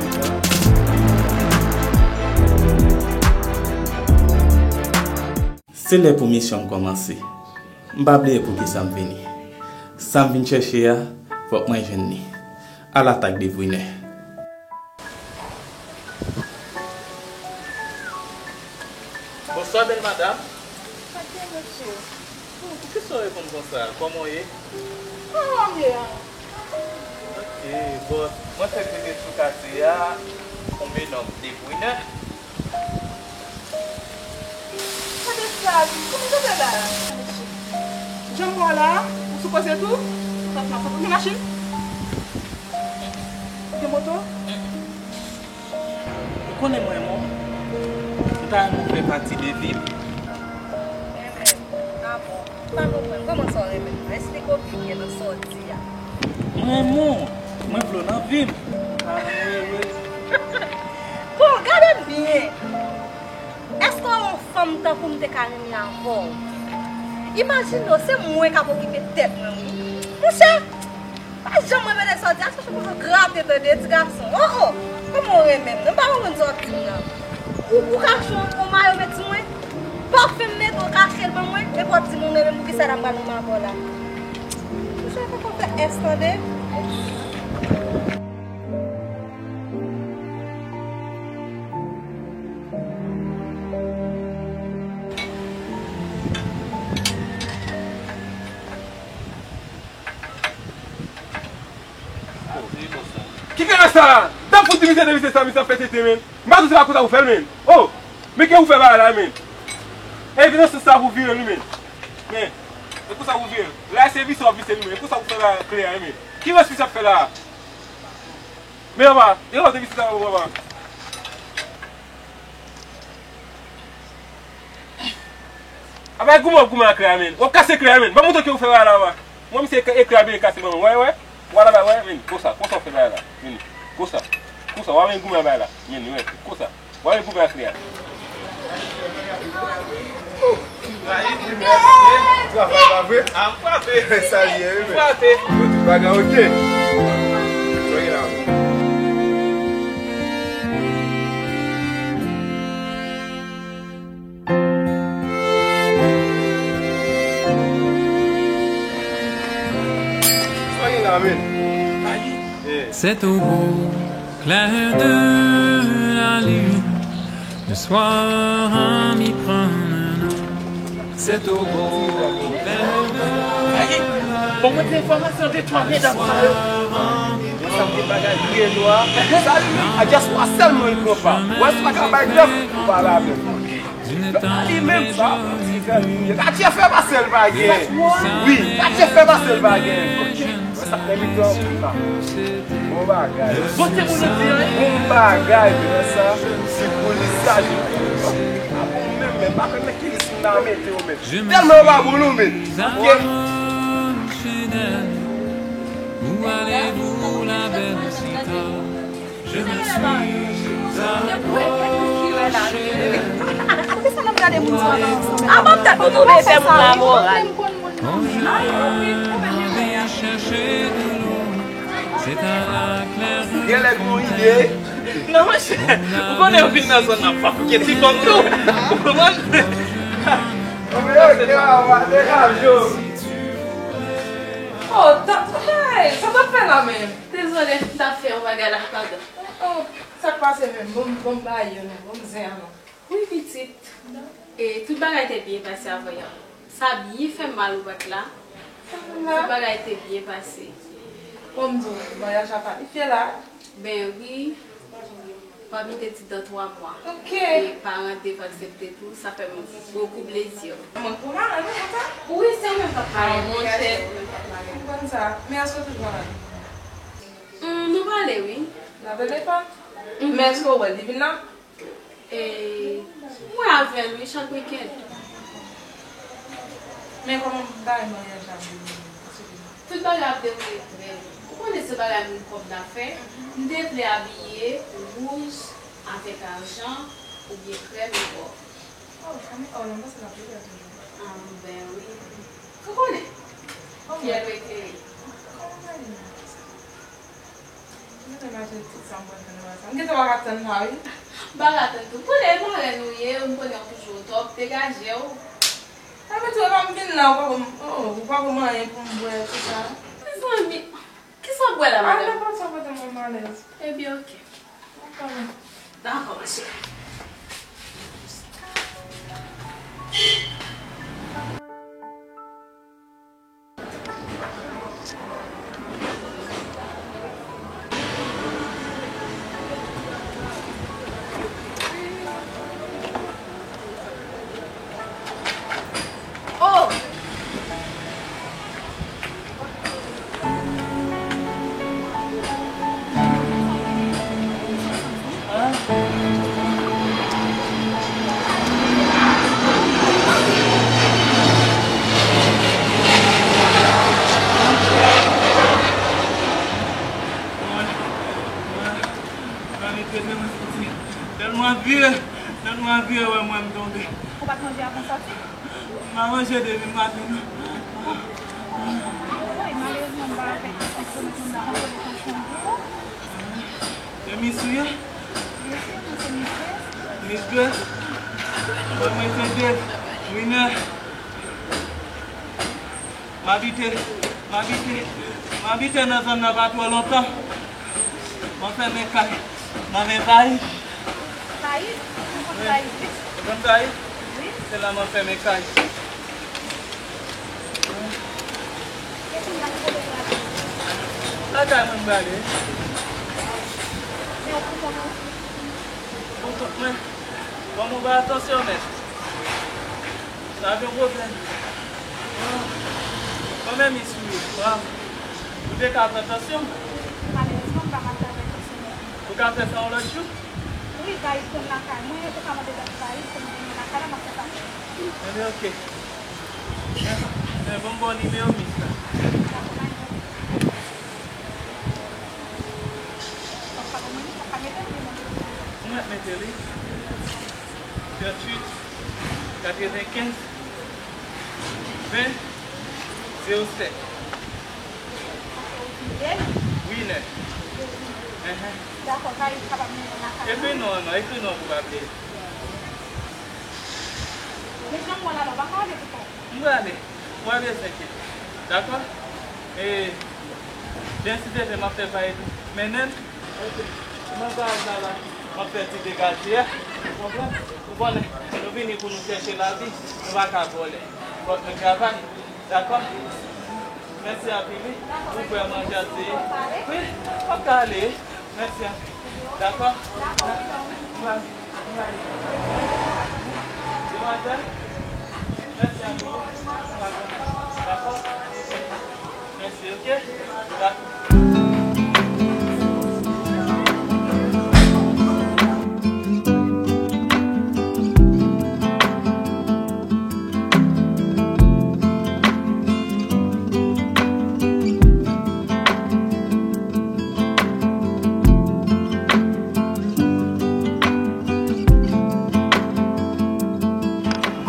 Se lè pou misyon m kòmanse. M pa bliye poukisa m vini. Sa m vin chèche a, fòk mwen jwenn li. Alatak devine. Bonswa, bèl madanm. Sa k gen, mesye? Oh, poukisa w reponn konsa? Kòman w ye? Kòman m ye a? Ok, bon, mwen fèk rete sou katye a, yon menòm debwinè. Gade sa, wi. Kòman w fè la? Jan m wè w la, ou sou koze tou? Ou gen machin? Ou gen moto? Ou konnen mwen renmen w. M ta renmen w fè pati de vi m. Renmen m? Ah bon. M pa konprann. Kòman sa w renmen m? Esplike w pi byen nan sa w di a. Mwen renmen w. Mwen vle w nan vi m. Ah, wi, wi. Bon, gade m byen. Èske w wè yon fanm tankou m te ka renmen avè w? Imajine w, se mwen k ap okipe tèt mwen, wi. Monchè, pa janm repete sa w di a, se chak fwa grate tande, ti gason. Oh, oh, kòman w renmen m nan? M pa konprann sa w ap di m nan. Ou, ou ka achte yon, yon mayo met sou mwen? Pafen m mete w kache l ban mwen, epi w ap di m ou renmen m, poukisa la m pral renmen avè w la? Monchè, poko fè S tande. Ki kaka sa? T ap fout di misye de misye sa, misye ap fè tete, men. M pa di w se pa konsa ou fè l, men. Oh! Men ke ou fè bagay la, men. E vin nan sans sa pou vire l, wi, men. Men, e konsa pou vire l. La, se visye w ap visye l, men. E konsa pou fè bagay klè a, men. Ki rès misye ap fè la? Men anba, e lòt de visye sa, anba. Apa e goumen w ap goumen ak klè a, men. W ap kase klè a, men. Ban m montre ke ou fè bagay la, anba. Mwen, misye, e klè a byen kase, ban mwen. Wè, wè. Wè la, wè, men. Konsa, konsa w fè bagay la. Men. Konsa. Konsa, w ap goumen ak bagay la. Men, wè. Konsa. W ap goumen ak klè a. Travay pa vre? A, m frape. Sa l ye, wi, men. M frape. Tout bagay oke. Soyez là. C'est au beau clair de la lune, le soir en m'y promenant. C'est au beau clair de la lune. Bon, mwen te enfòmasyon de twa medam sa yo. Sa se bagay kriye nou a. Sa li, a dyaspora sèlman li pran pa. Wè, se pa ka bay grèf, ou pa la menm. Li menm sa, ti fè li. Katye fè pase l pa gen. Wi, katye fè pase l pa gen. Wè sa k nan mitan an pou la. Bon bagay. Bon bagay, men sa, se pou li sa, li. A bon menm, men pa konn nan ki lis m nan mete yo, men. Tèlman yo pa bon, non, men. Ok. Poukisa n ap gade moun sa nan ansanm? A, ban m tèt nou tounen, fè moun la moral. Genlè gon ide. Non, monchè, ou konnen yo vin nan zòn nan, pa fouke ti kòb tou. Ou konprann? Yo, Kewa, degaje w. Oh, ta, hey, sa w t ap fè la menm? Dezole, m t ap fè yon bagay la, padon. Oh, sa k pase menm? Bon, bon, bay yo non, bon, zen an non. Wi, pitit. E tout bagay te byen pase avè yè. Sa byen fè m mal ou pa t la. Tout bagay te byen pase. Bon, m di w, maryaj la planifye la. Ben wi. W ap mete ti dan twa mwa. Ok. E paran te aksepte tou, sa fè m bokou plezi. Mwen pou mare nou konsa? Wi, se ou menm k ap mare, monchè. M konn sa. Men èske w toujou malad? Hmm, nou pale, wi. N ap rele pa. Mhm. Men èske w wè l? Li vin la? E, m wè avè l, wi, chak wikenn. Men kòman bagay maryaj la ap dewoule? Tout bagay ap dewoule byen. Ou konnen se bagay moun kòb la fè. M te vle abiye wouj avèk ajan oubyen krèm e or. Oh, ann, oh, non, m panse l ap pi bèl toujou. Ah, ben wi. Ou konnen? Kòman? Fyèl ou eklere. Kòman bagay yo? M gentan imajine tout sa m pral tann nan sa. M gentan pa ka tann la, wi. M pa ka tann tou. M konnen e marèn ou ye, m konnen w toujou o top. Degaje w. Sa vle di, e pa m vin la, ou pa ban m, oh, ou pa ban m anyen pou m bwè, tout sa. Mezanmi, kisa w ap bwè la, madanm? Ah, nenpòt sa, pote m yon malèz. Ebyen, oke. Dakò, ma cheri. Oh! Mwen, mwen, mwen, li trete mwen santi. Tèlman vire, tèlman vire, wè mwen m tonbe. Ou pa t manje avan sòti? M pa manje depi maten, non. Woy, malerezman, m pa fè konfyans moun nan konsole tansyon pou ou. Se Miss ou ye? Byen si, mwen se Miss Grace. Miss Grace? Mwen, mwen se Dave, winner. M abite, m abite, m abite nan zòn nan pa twò lontan. Mwen fèmen kay nan men Paris. Paris? Mwen konn Paris, wi. Ou konn Paris? Wi. Se la mwen fèmen kay. E kounye a, ki kote pou w ale? Lakay mwen m prale. Men ou pou kont ou? Pou kont mwen? Kòman w pa atansyon, mèt? Sa gen pwoblèm. Mwen menm, Miss ou ye. Ou te ka pran tansyon m? Malerezman, m pa ka travay tansyon mwen. Ou ka fè sa yon lòt jou? Wi, Paris konn lakay mwen, ou ka mande dat Paris, pou m vini lakay la, m ap fè sa pou ou. Ebyen, oke. Men, men, ban m ba w nimewo Miss la. Dakò, m a Ou mèt mete li. Tranntuit, katrevenkenz, ven, zewo sèt. Wi, nè. Enhen. Dakò, sa e kapab mennen lakay mwen. Ekri non an non, ekri non an pou pa bliye. Men jan m wè w la la, w pa ka ale pou kò w. M prale. Mwen bezwen kite. Dakò? E, byen si Dye vle, m ap fè Paris mennen m. Mwen garaj la la. M ap fè ti degaje a. Ou konprann? Ou konnen, nou vini pou nou chèche lavi. Nou pa ka vòlè. Fòk nou travay. Dakò? Mèsi anpil, wi. Ou vrèman janti. Wi, fòk w ale. Mèsi anpil. Dakò? Bye. Bye. Demwazèl, mèsi anpil. Dakò? Mèsi, oke? Dakò.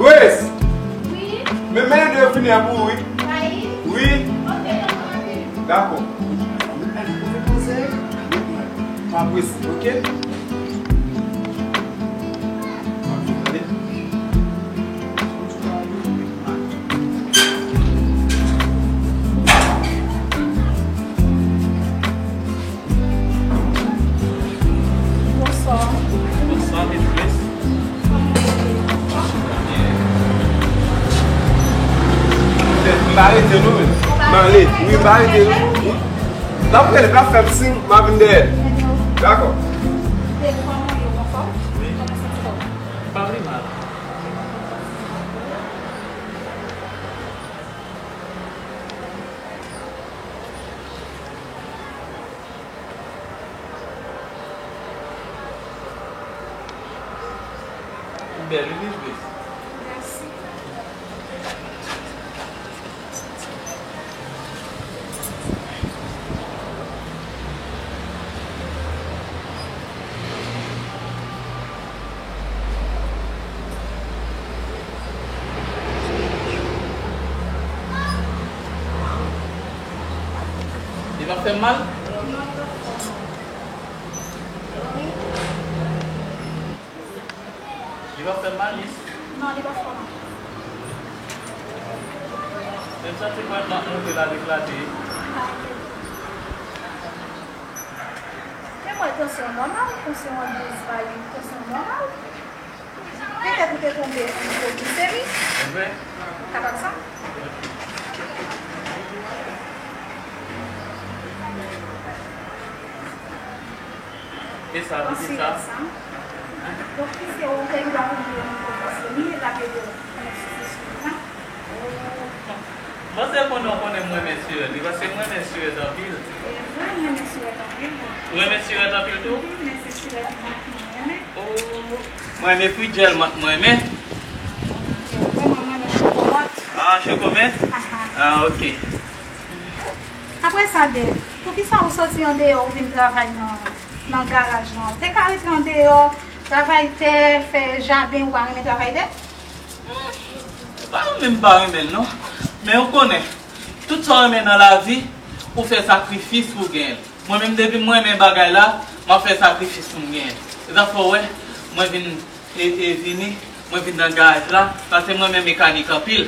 Grace! Wi? Men, men de yo fini an pou ou, wi. Wi? Ok, dakò, m ap vini. Dakò. Pa prese, oke? M ap vin, tande. Pa rete non, men. M ale. Wi, pa rete non. Wi. L ap rele, l ap fè m siy, m a vin dèyè. Dakò. Pa vle mal. Ou bèl, wi, Miss Grace. Mèsi. Li pa fè m mal? Li pa fè m mal, Miss? Non, li pa fè w mal. Men m santi kò m ap monte l avèk late. Men mwen tansyon nòmal, tansyon an douz, tansyon nòmal. Petèt ou te tonbe an ipoglisemi. Mwen kapab sa. E sa, li di sa. Donk, piske ou te gen dwa tonbe an ipoglisemi, l ap ede w nan sou sou la. Mwen se konnen w konnen mwen renmen sirèt, wi, paske mwen renmen sirèt anpil. E vre, mwen renmen sirèt anpil. Ou renmen sirèt anpil tou? Wi, men se sirèt mak mwen renmen. Oh, mwen renmen frijèl mak mwen renmen. Mwen renmen chokomèt. Ah, chokomèt? Aha. Ah, ok. Apre sa, Dave, poukisa ou soti andeyò, ou vin travay nan, nan garaj lan? Ou te ka rete andeyò, travay tè, fè jaden, ou pa renmen travay tè? Hmm, se pa renmen m pa renmen l non. Men ou konnen, tout sa w renmen nan lavi, ou fè sakrifis pou w genyen l. Mwen menm, depi m renmen bagay la, m ap fè sakrifis pou m genyen l. Se sa k fè w wè, mwen vin e, e vini, mwen vin nan garaj la, paske mwen renmen mekanik anpil.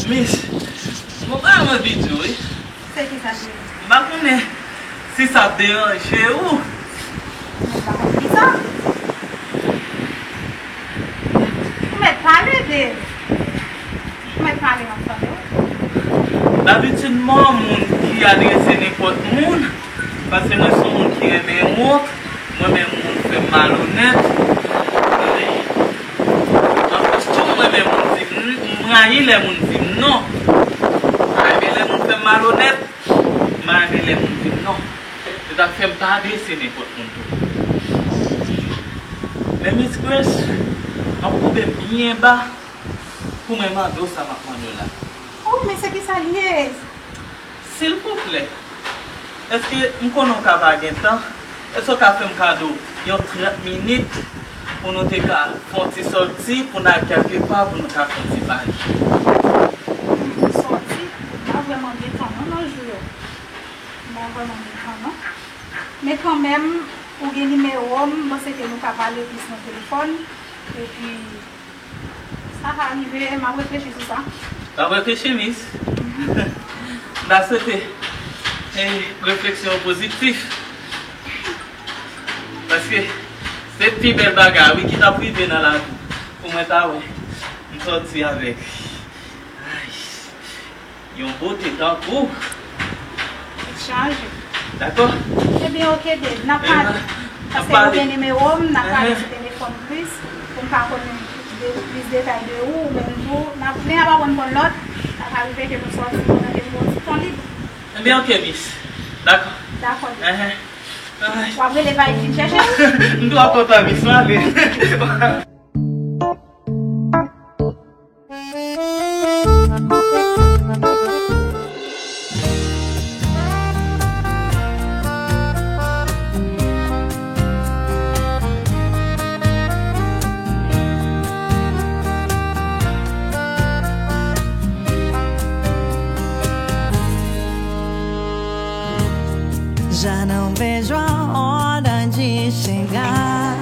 Miss, mwen pa anvi di w, wi. Se ki sa, cheri? M pa konnen si sa ap deranje ou. Mwen pa konn ki sa. Ou mèt pale, Dave. Ou mèt pale, m ap tande w. Dabitid, m pa yon moun ki adrese nenpòt moun, paske mwen se yon moun ki renmen wont, mwen renmen moun fè m malonèt. Anplis tou, mwen renmen moun di m, m rayi lè moun di m non. M pa renmen lè moun fè m malonèt, m pa renmen lè moun di m non. Se sa k fè m pa adrese nenpòt moun tou. Men Miss Grace, m ap koube m byen ba pou mwen mande w sa m ap mande w la. Oh, men se ki sa l ye? Silvouplè, èske m konnen w ka pa gen tan? Èske w ka fè m kado yon trant minit pou nou te ka fè yon ti sòti, pou n al kèlke pa, pou nou ka fè yon ti pale? Hmm, sòti? M pa vrèman gen tan non nan jou yo. M pa vrèman gen tan non. Men kanmenm, ou gen nimewo m, m panse ke nou ka pale plis nan telefòn. Epi, sa ka rive, m ap reflechi sou sa. W ap reflechi, Miss? M ta swete, eh, refleksyon pozitif. Paske se pi bèl bagay, wi, ki t ap rive nan lavi. Pou mwen ta wè, m sòti avèk, ay, yon bote tankou w. Tèt chaje. Dakò? Ebyen, oke, Dave, n ap pale. Paske ou gen nimewo m, n ap pale sou telefòn plis, pou m ka konnen de, plis detay de ou, ou menm tou. N ap, men n ap aprann konn lòt, sa ka rive ke nou sòti pandan ke nou yon ti tan lib. Ebyen, oke, Miss. Dakò. Dakò, Dave. W ap rele pa vin chèche m? M twò kontan, Miss, m ale. Já não vejo a hora de chegar.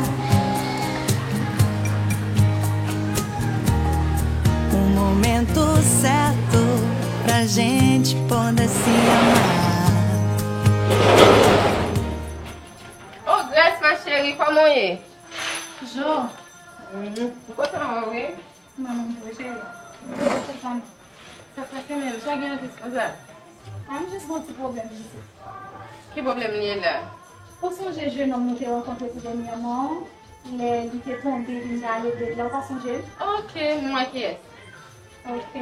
O momento certo pra gente poder se amar. Ô, Grace, ma chérie, kòman w ye? Jo. Mwen kontan wè w, wi. Mwen menm tou, cheri. Sa k pase menm? Sa gen anplis konsa? A, m jis gen yon ti pwoblèm isit. Ki pwoblèm li ye la? Ou sonje jenòm nou te rankontre tou dènyèman an, lè li te tonbe, vin rale bèd la, ou pa sonje l? Ok, m wè kiyès. Ok.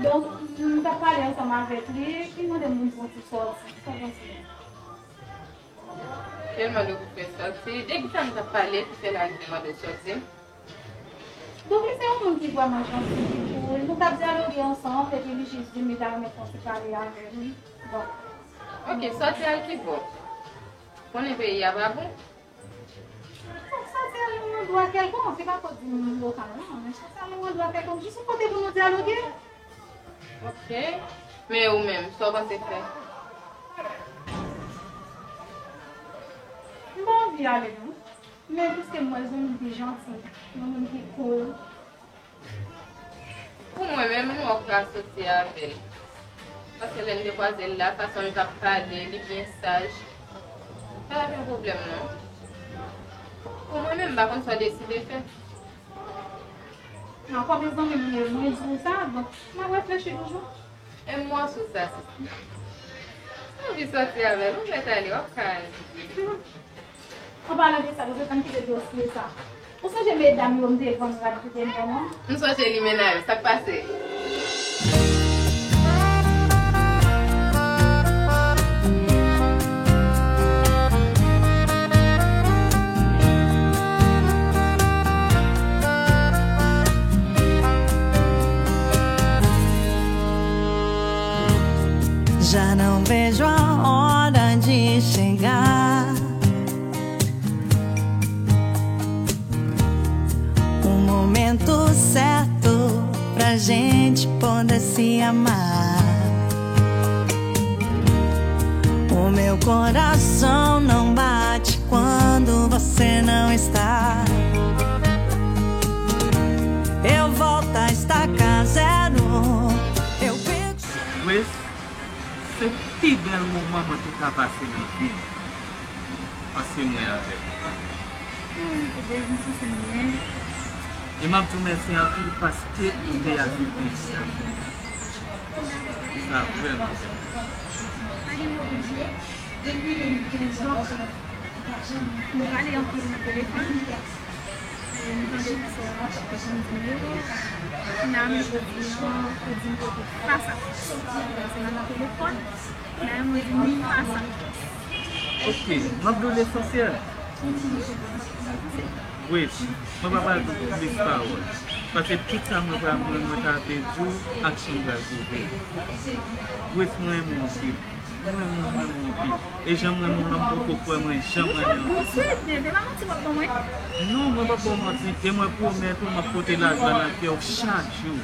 Donk, m t ap pale ansanm avèk li, li mande m vin fè yon ti sòti. Sa w panse? Li mande w pou fè sòti. De kisa nou t ap pale ki fè l al mande w sòti? Donk, li se yon moun ki vrèman janti, ki koul. Nou t ap dyaloge ansanm, epi li jis di m li ta renmen fè yon ti pale avè m. Bon. Ok, sòti al ki bò? Konnen peyi a pa bon? Bon, sòti al yon andwa kèlkonk, se pa fòt di m lokal, non, men sòti al yon andwa kèlkonk, jis yon kote pou nou dyaloge. Ok. Men ou menm, sa w panse fè? M pa anvi ale, non. Men piske m wè l se yon moun ki janti, yon moun ki koul. Pou mwen menm, m wè w ka soti avè l. Paske lè n te kwaze l la, fason l t ap pale, li byen saj. Pa t ap yon pwoblèm, non. Pou mwen menm, m pa konn sa w deside fè. Non, kòm yon zanmi m ye, mwen di w sa, donk, m ap reflechi toujou. E m wè w sou sa, sista. Si w anvi sòti avè l, ou mèt ale, w ap ka ale. An palan de sa, nou te tann kite dosye sa. Ou sonje medam yo m te vann rad ki te m vann an? M sonje li men a yo, sa k pase? Já não vejo a hora de chegar o momento certo pra gente poder se amar. O meu coração não bate quando você não está. Eu volto a estacar zero. Eu perco. Grace, se pi bèl moman mwen te ka pase nan vi m. Pase mwen avè w. Hmm, Denis, se mwen. E m ap di w mèsi anpil paske ou te aksepte sa. Sa vrèman. Pa gen pwoblèm. Depi de mil kenz, donk, nou pale anpil nan telefòn. E m tande w sou WhatsApp, ou konn di m yo. Kounye a menm jodi a, ou di m ke w te fas a fas. Se nan telefòn. Kounye a menm ou di m fas a fas. Ok, m ap di w lesansyèl. Wi, mwen pa pral di plis pawòl. Paske tout sa mwen pral, mwen, mwen ta te di w, aksyon pral pwouve. Grace, mwen renmen w anpil. Mwen, mwen, mwen, mwen, mwen anpil. E jan mwen, mwen, mwen poko kwè mwen janm renmen anpil. Mwen swete, se pa manti w ap ban mwen. Non, mwen p ap ba w manti. E mwen pwomèt ou, m ap pote lajwa nan kè w chak jou.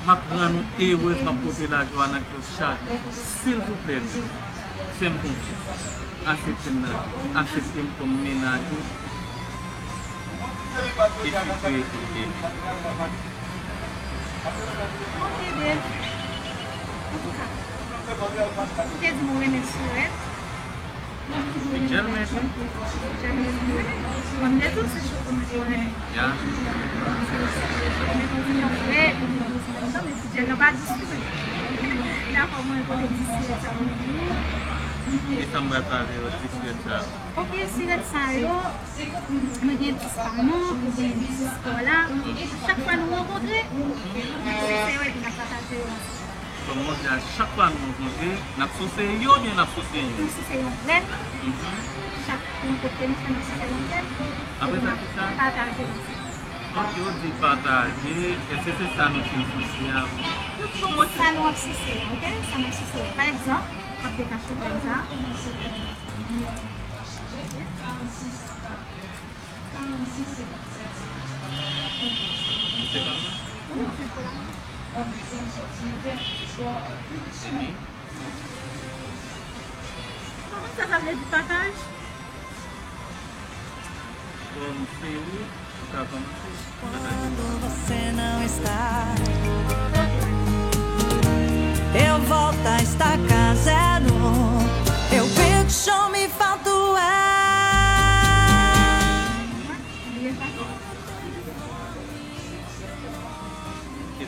M ap rann ou erez, m ap pote lajwa nan kè w chak jou. Silvouplè, fè m konfyans. Aksepte m nan vi w. Aksepte m kòm mennaj ou. Epi kreye tout bebe. Ok, babe. Antouka, ou te di m ou renmen Sourèt. Li tèlman tou. Tèlman tou. Mwen, m te tou se chou pou mwen. Ya. Men, men ti jèn nan pa di Sourèt. Dakò, mwen kote di Sourèt sa pou mwen. E sa m pral pale yo, di Sourèt sa. Ok, Sourèt sa yo. Mwen gen dis pa mwen, ou gen dis pa w la. Chak fwa nou rankontre, se yo epi n ap pataje yo ansanm. Kòm mwen di a, chak fwa nou rankontre, n ap souse yo oubyen n ap souse yo? Nou souse yon grèn. Mhm. Chak rankontre nou fè, n ap souse yon grèn. Apre sa, ki sa? Pataje ansanm. Ok, ou di pataje, èske se sa nou fin souse a? Sa nou ap souse, ok? Sa n ap souse. Pa egzanp, m ap detache grèn sa. Sa, sa vle di pataj? Bon, se ou, ou ka kòmanse. Quando você não está, eu volto a estacar zero. Eu perco o chão, me falta o ar.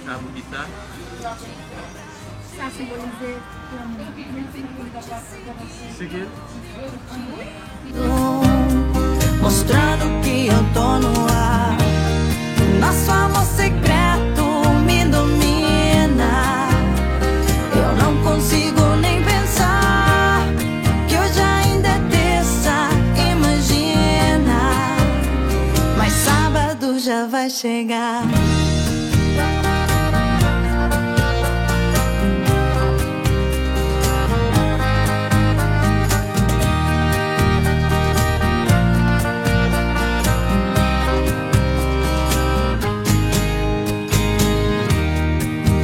Sa pou kisa? Sa senbolize lanmou. Sike? Mostrando que eu tô no ar. Nosso amor secreto me domina. Eu não consigo nem pensar que hoje ainda é terça, imagina. Mas sábado já vai chegar.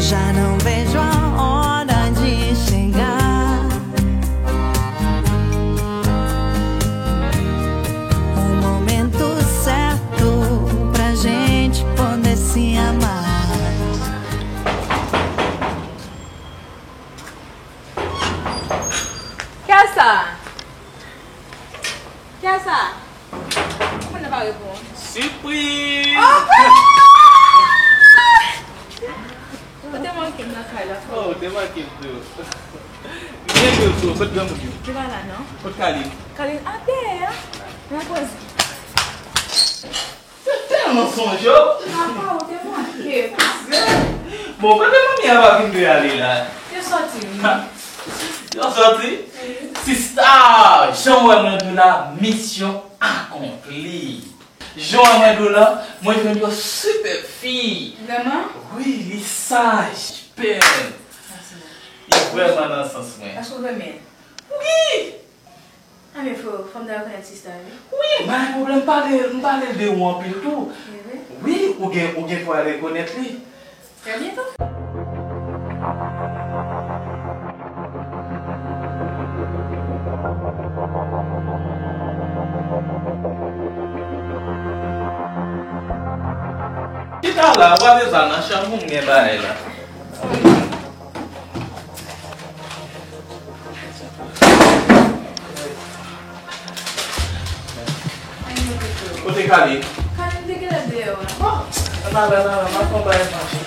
Já não vejo a hora de chegar. O momento certo pra gente poder se amar. Kiyès sa? Kiyès sa? Kòman nou pa reponn? Sipriz! Ou te manke m nan kay la. Oh, ou te manke m tou. M te di w tou, kot granmoun yo? Li pa la non. Kot Kaline? Kaline ap dèyè a. Nan koze. Se tèlman sonje w. Papa, ou te manke m. Bon, kote manmi a pa vin de ale la? Yo sòti wi. Yo sòti? Sista, jan w wè mwen di w la, misyon akonpli. Jan w wè mwen di w la, mwen jwenn yon sipè fi. Vrèman? Wi, li saj, bèl. Li vrèman nan sans mwen. Èske w renmen? Wi! Anben fò, fò m ta rekonèt sista wi. Wi, pa gen pwoblèm, m pale, m pale l de ou anpil tou. E vre? Wi, ou gen, ou gen pou al rekonèt li. Trè byento. Chita la, w ap bezwen nan chanm ou m gen bagay la. Kote Kaline? Kaline te genlè deyò a. Bon, ann ale, ann ale, m ap fè yon bagay mache.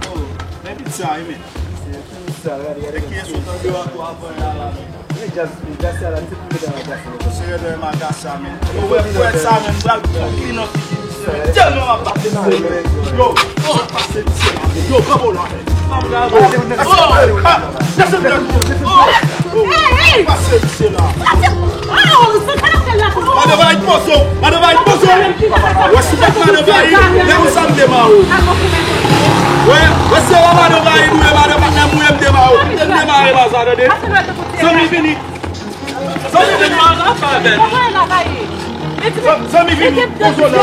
Oh, men pitit sa wi men. Se pitit sa, gade, gade. E kiyès ou tande w ap avan la la men? Men djaz, djaz sa la, se pou mete nan djaz sa. Se rèd rèd maga sa men. Yo wè pwèt sa men, m pral pran pli nan figi misye men. Tèlman m ap pase misye men. Yo, m ap pase misye la men. Yo, pran bò la men. Oh, ah, desann dèyè m. Oh, oh, m ap pase misye la. Madan va poze w, madan va poze w. Wè si bat madan va, lè konsa m demare w. Wè, wè si se pa madan va nou ye, madan patnè m ou ye, m demare w. M demare baz la, tande. Zanmi vini. Zanmi vini. Zanmi vini. Poze w la.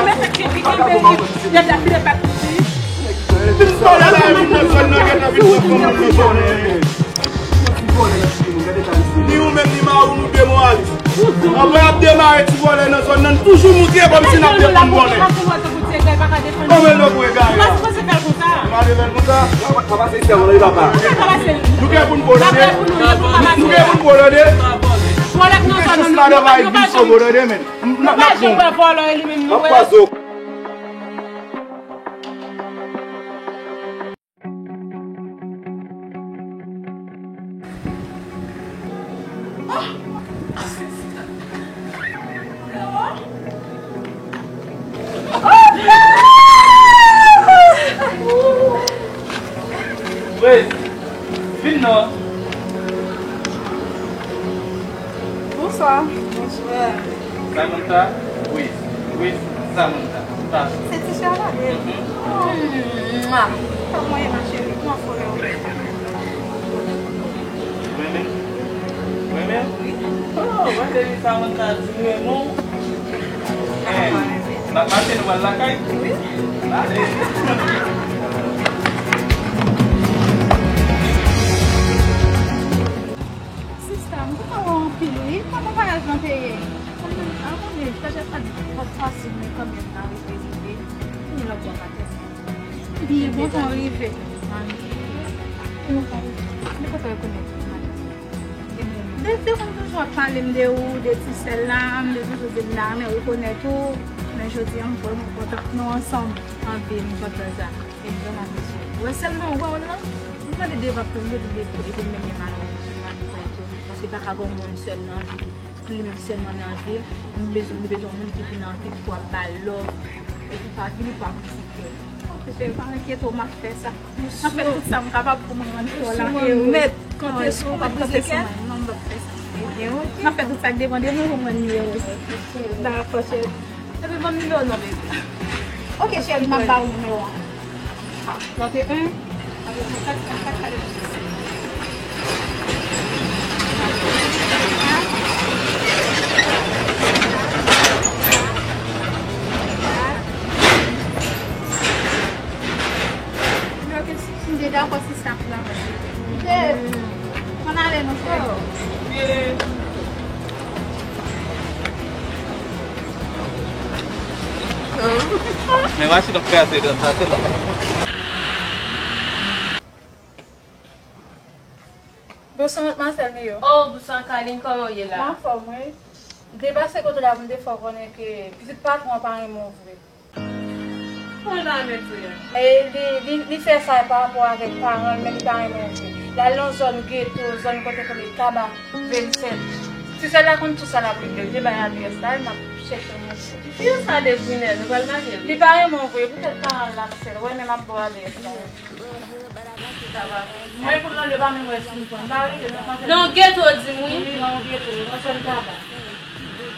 Vin pale la, vin nan zòn nan, gen nan vin pran kòm moun nan zòn nan. Ni ou menm ni mari w nou demoralis. Anvan y ap demare ti vòlè nan zòn nan, n toujou moutre kòmsi n ap defann vòlè. Kòman lòt ou egare a? Nou pa defann konsa. Nou gen pou n vòlè de. Nou gen pou n vòlè de. Nou gen chans madan va vin sou vòlè de men. N ap bon. M ap kwaze w. Wes, vin non. Bonswa. Bonswa. Samantha, Wes. Wes, Samantha. Sa. Se ti Charlotte. Mhm. Mwa. Kòman w ye, ma chérie? Kòman fò w ye? Renmen? Renmen? Wi. Oh, mwen te di Samantha di renmen w. Eh, n ap mache, nou pral lakay? Wi. Ale. Sista, m kontan wè w anpil wi. Kòman vwayaj lan te ye? Kòman, a, konnen, vwayaj la pa t twò fasil, men kanmenm n a rive rive. Kounye lòt bò maten. Byen kontan rive. Men kote w rekonèt maten? Dev te konn toujou ap pale m de ou, de ti sè l la, m te toujou di m ta renmen rekonèt ou, men jodi a m vrèman kontan nou ansanm anpil, m kontan sa. E m vrèman apresye. Wè sèlman ou wè w la, m tande Dev ap tonbe tou de kote pou l menm li malere, li pa ka gen yon moun sèl nan vi, li menm sèlman nan vi, m bezwen, m bezwen yon moun ki vin anvi pou ap ba l love, epi pa vini pou ap kritike. Cheri, pa enkyete w, m ap fè sa. M ap fè tout sa m kapab pou m rann kè w lakay ou nèt. Konte sou ou, p ap brize kè? Non, m p ap fè sa. Ebyen, oke. M ap fè tout sa k depann de mwen pou m rann nimewo sa. Dakò, cheri. Epi ban m nimewo non, baby. Oke, cheri, m ap ba ou nimewo a. Trannteyen. M deja dakò si sa pou la. Ann ale non, cheri. Men machin ap kraze dan sa, se la. Bonswa, madmwazèl Miyò. Oh, bonswa, Carline, kòman w ye la? M anfòm, wi. M te pase kote w la pou m te fè w konnen ke pitit patwon an pa renmen w vre. Kòman l pa renmen m vre a? E li, li, li fè sa pa rapò avèk paran l, men li pa renmen w vre. L al nan zòn geto, zòn kote konnen taba, vennsèt. Ti sè l la konn tout sa l ap regle. M te bay adrès la, m ap chèche yon moun. Ki sa, Devine, nou pral marye, wi. Li pa renmen w vre, poutèt paran l la, m sèl. Wè, men m ap ba w adrès la. Mwen pou mande pa menm wè si m pran. M pa rete nan santèl. Non, geto di m wi. Wi, nan geto, nan sèl taba.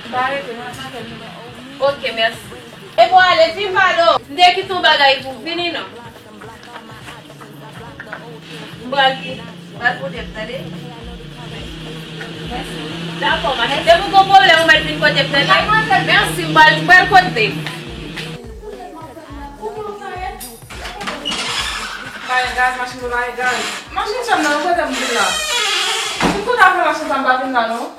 M pa rete nan santèl. Oke, mèsi. E pou ale, di m pado. M te kite yon bagay pou vini non. M pral di, m pral kote m, tande? Mèsi. Dakò, ma cheri. Depi w gen pwoblèm, ou mèt vin kote m, tande? Mèsi, m pral, m pral kote. Mare gaz, machin mwen mare gaz. Machin chanm nan, kote m vin la? M konn ap fè machin sa m pa vin la, non.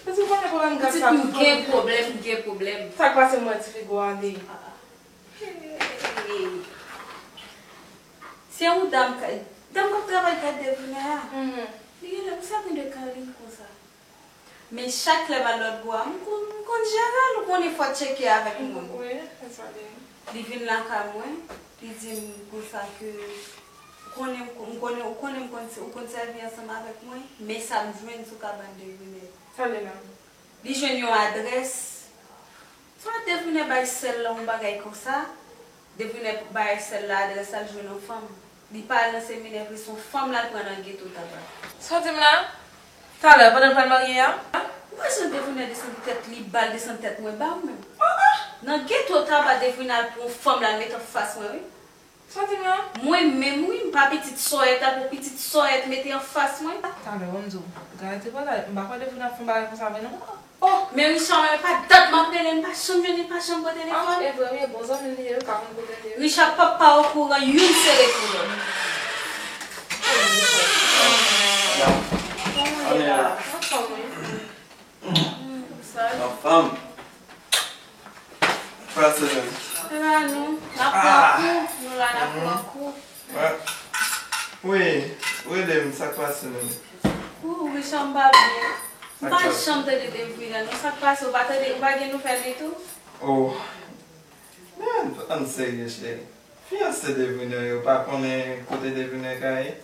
Pitit, konnen pwoblèm gaz sa. Pitit, m gen pwoblèm, m gen pwoblèm. Sa k pase m wè ti figo ale? Hey. Se yon dam, dam k ap travay kay Devine a. Mhm. Li genlè, m sèten de Carline konsa. Men chak lè m al lòt bò a, m konn, m konn jere l, ou konnen fò tcheke avèk moun. Wi, se sa li ye. Li vin lakay mwen, li di m konsa ke ou konnen, m konnen, ou konnen m konn, ou konn sèvi ansanm avèk mwen, men sa m jwenn sou kabann Devine. Tande la. Li jwenn yon adrès. Swa Devine bay sè l la yon bagay konsa, Devine bay sè l la adrès la, l jwenn yon fanm. Li pa al nan seminè vre, se yon fanm l al pran nan geto taba. Sa w di m la? Talè, pandan l pral marye a? Ou wè jan Devine desann tèt li ba l, desann tèt mwen ba ou menm. Oh, oh! Nan geto taba, Devine al pran yon fanm, l al met anfas mwen, wi. Sa w di m la? Mwen menm wi, m pa pitit sòyèt, apre pitit sòyèt mete anfas mwen. Talè, ban m di w, gade te pale, m pa kwè Devine ap fè yon bagay konsa vre non. Oh, men Richard, mwen pa dat m ap rele, m pa janm jwenn li, pa janm pran telefòn. Ah, e vre wi, e bon zanmi l li ye, wi, pa konn kote l ye. Richard p ap pa okouran youn sere pou lòt. Anfòm wi. Anfòm. Pase menm. Se la nou, n ap pran kou, nou la n ap pran kou. Wi, rele m, sa k pase menm? Kou, Richard, m pa byen. M pa janm tande Devine non, sa k pase, ou pa tande, ou pa gen nouvèl li tou? Oh, men ann serye cheri. Fiyanse Devine yo pa konnen kote Devine ka ye?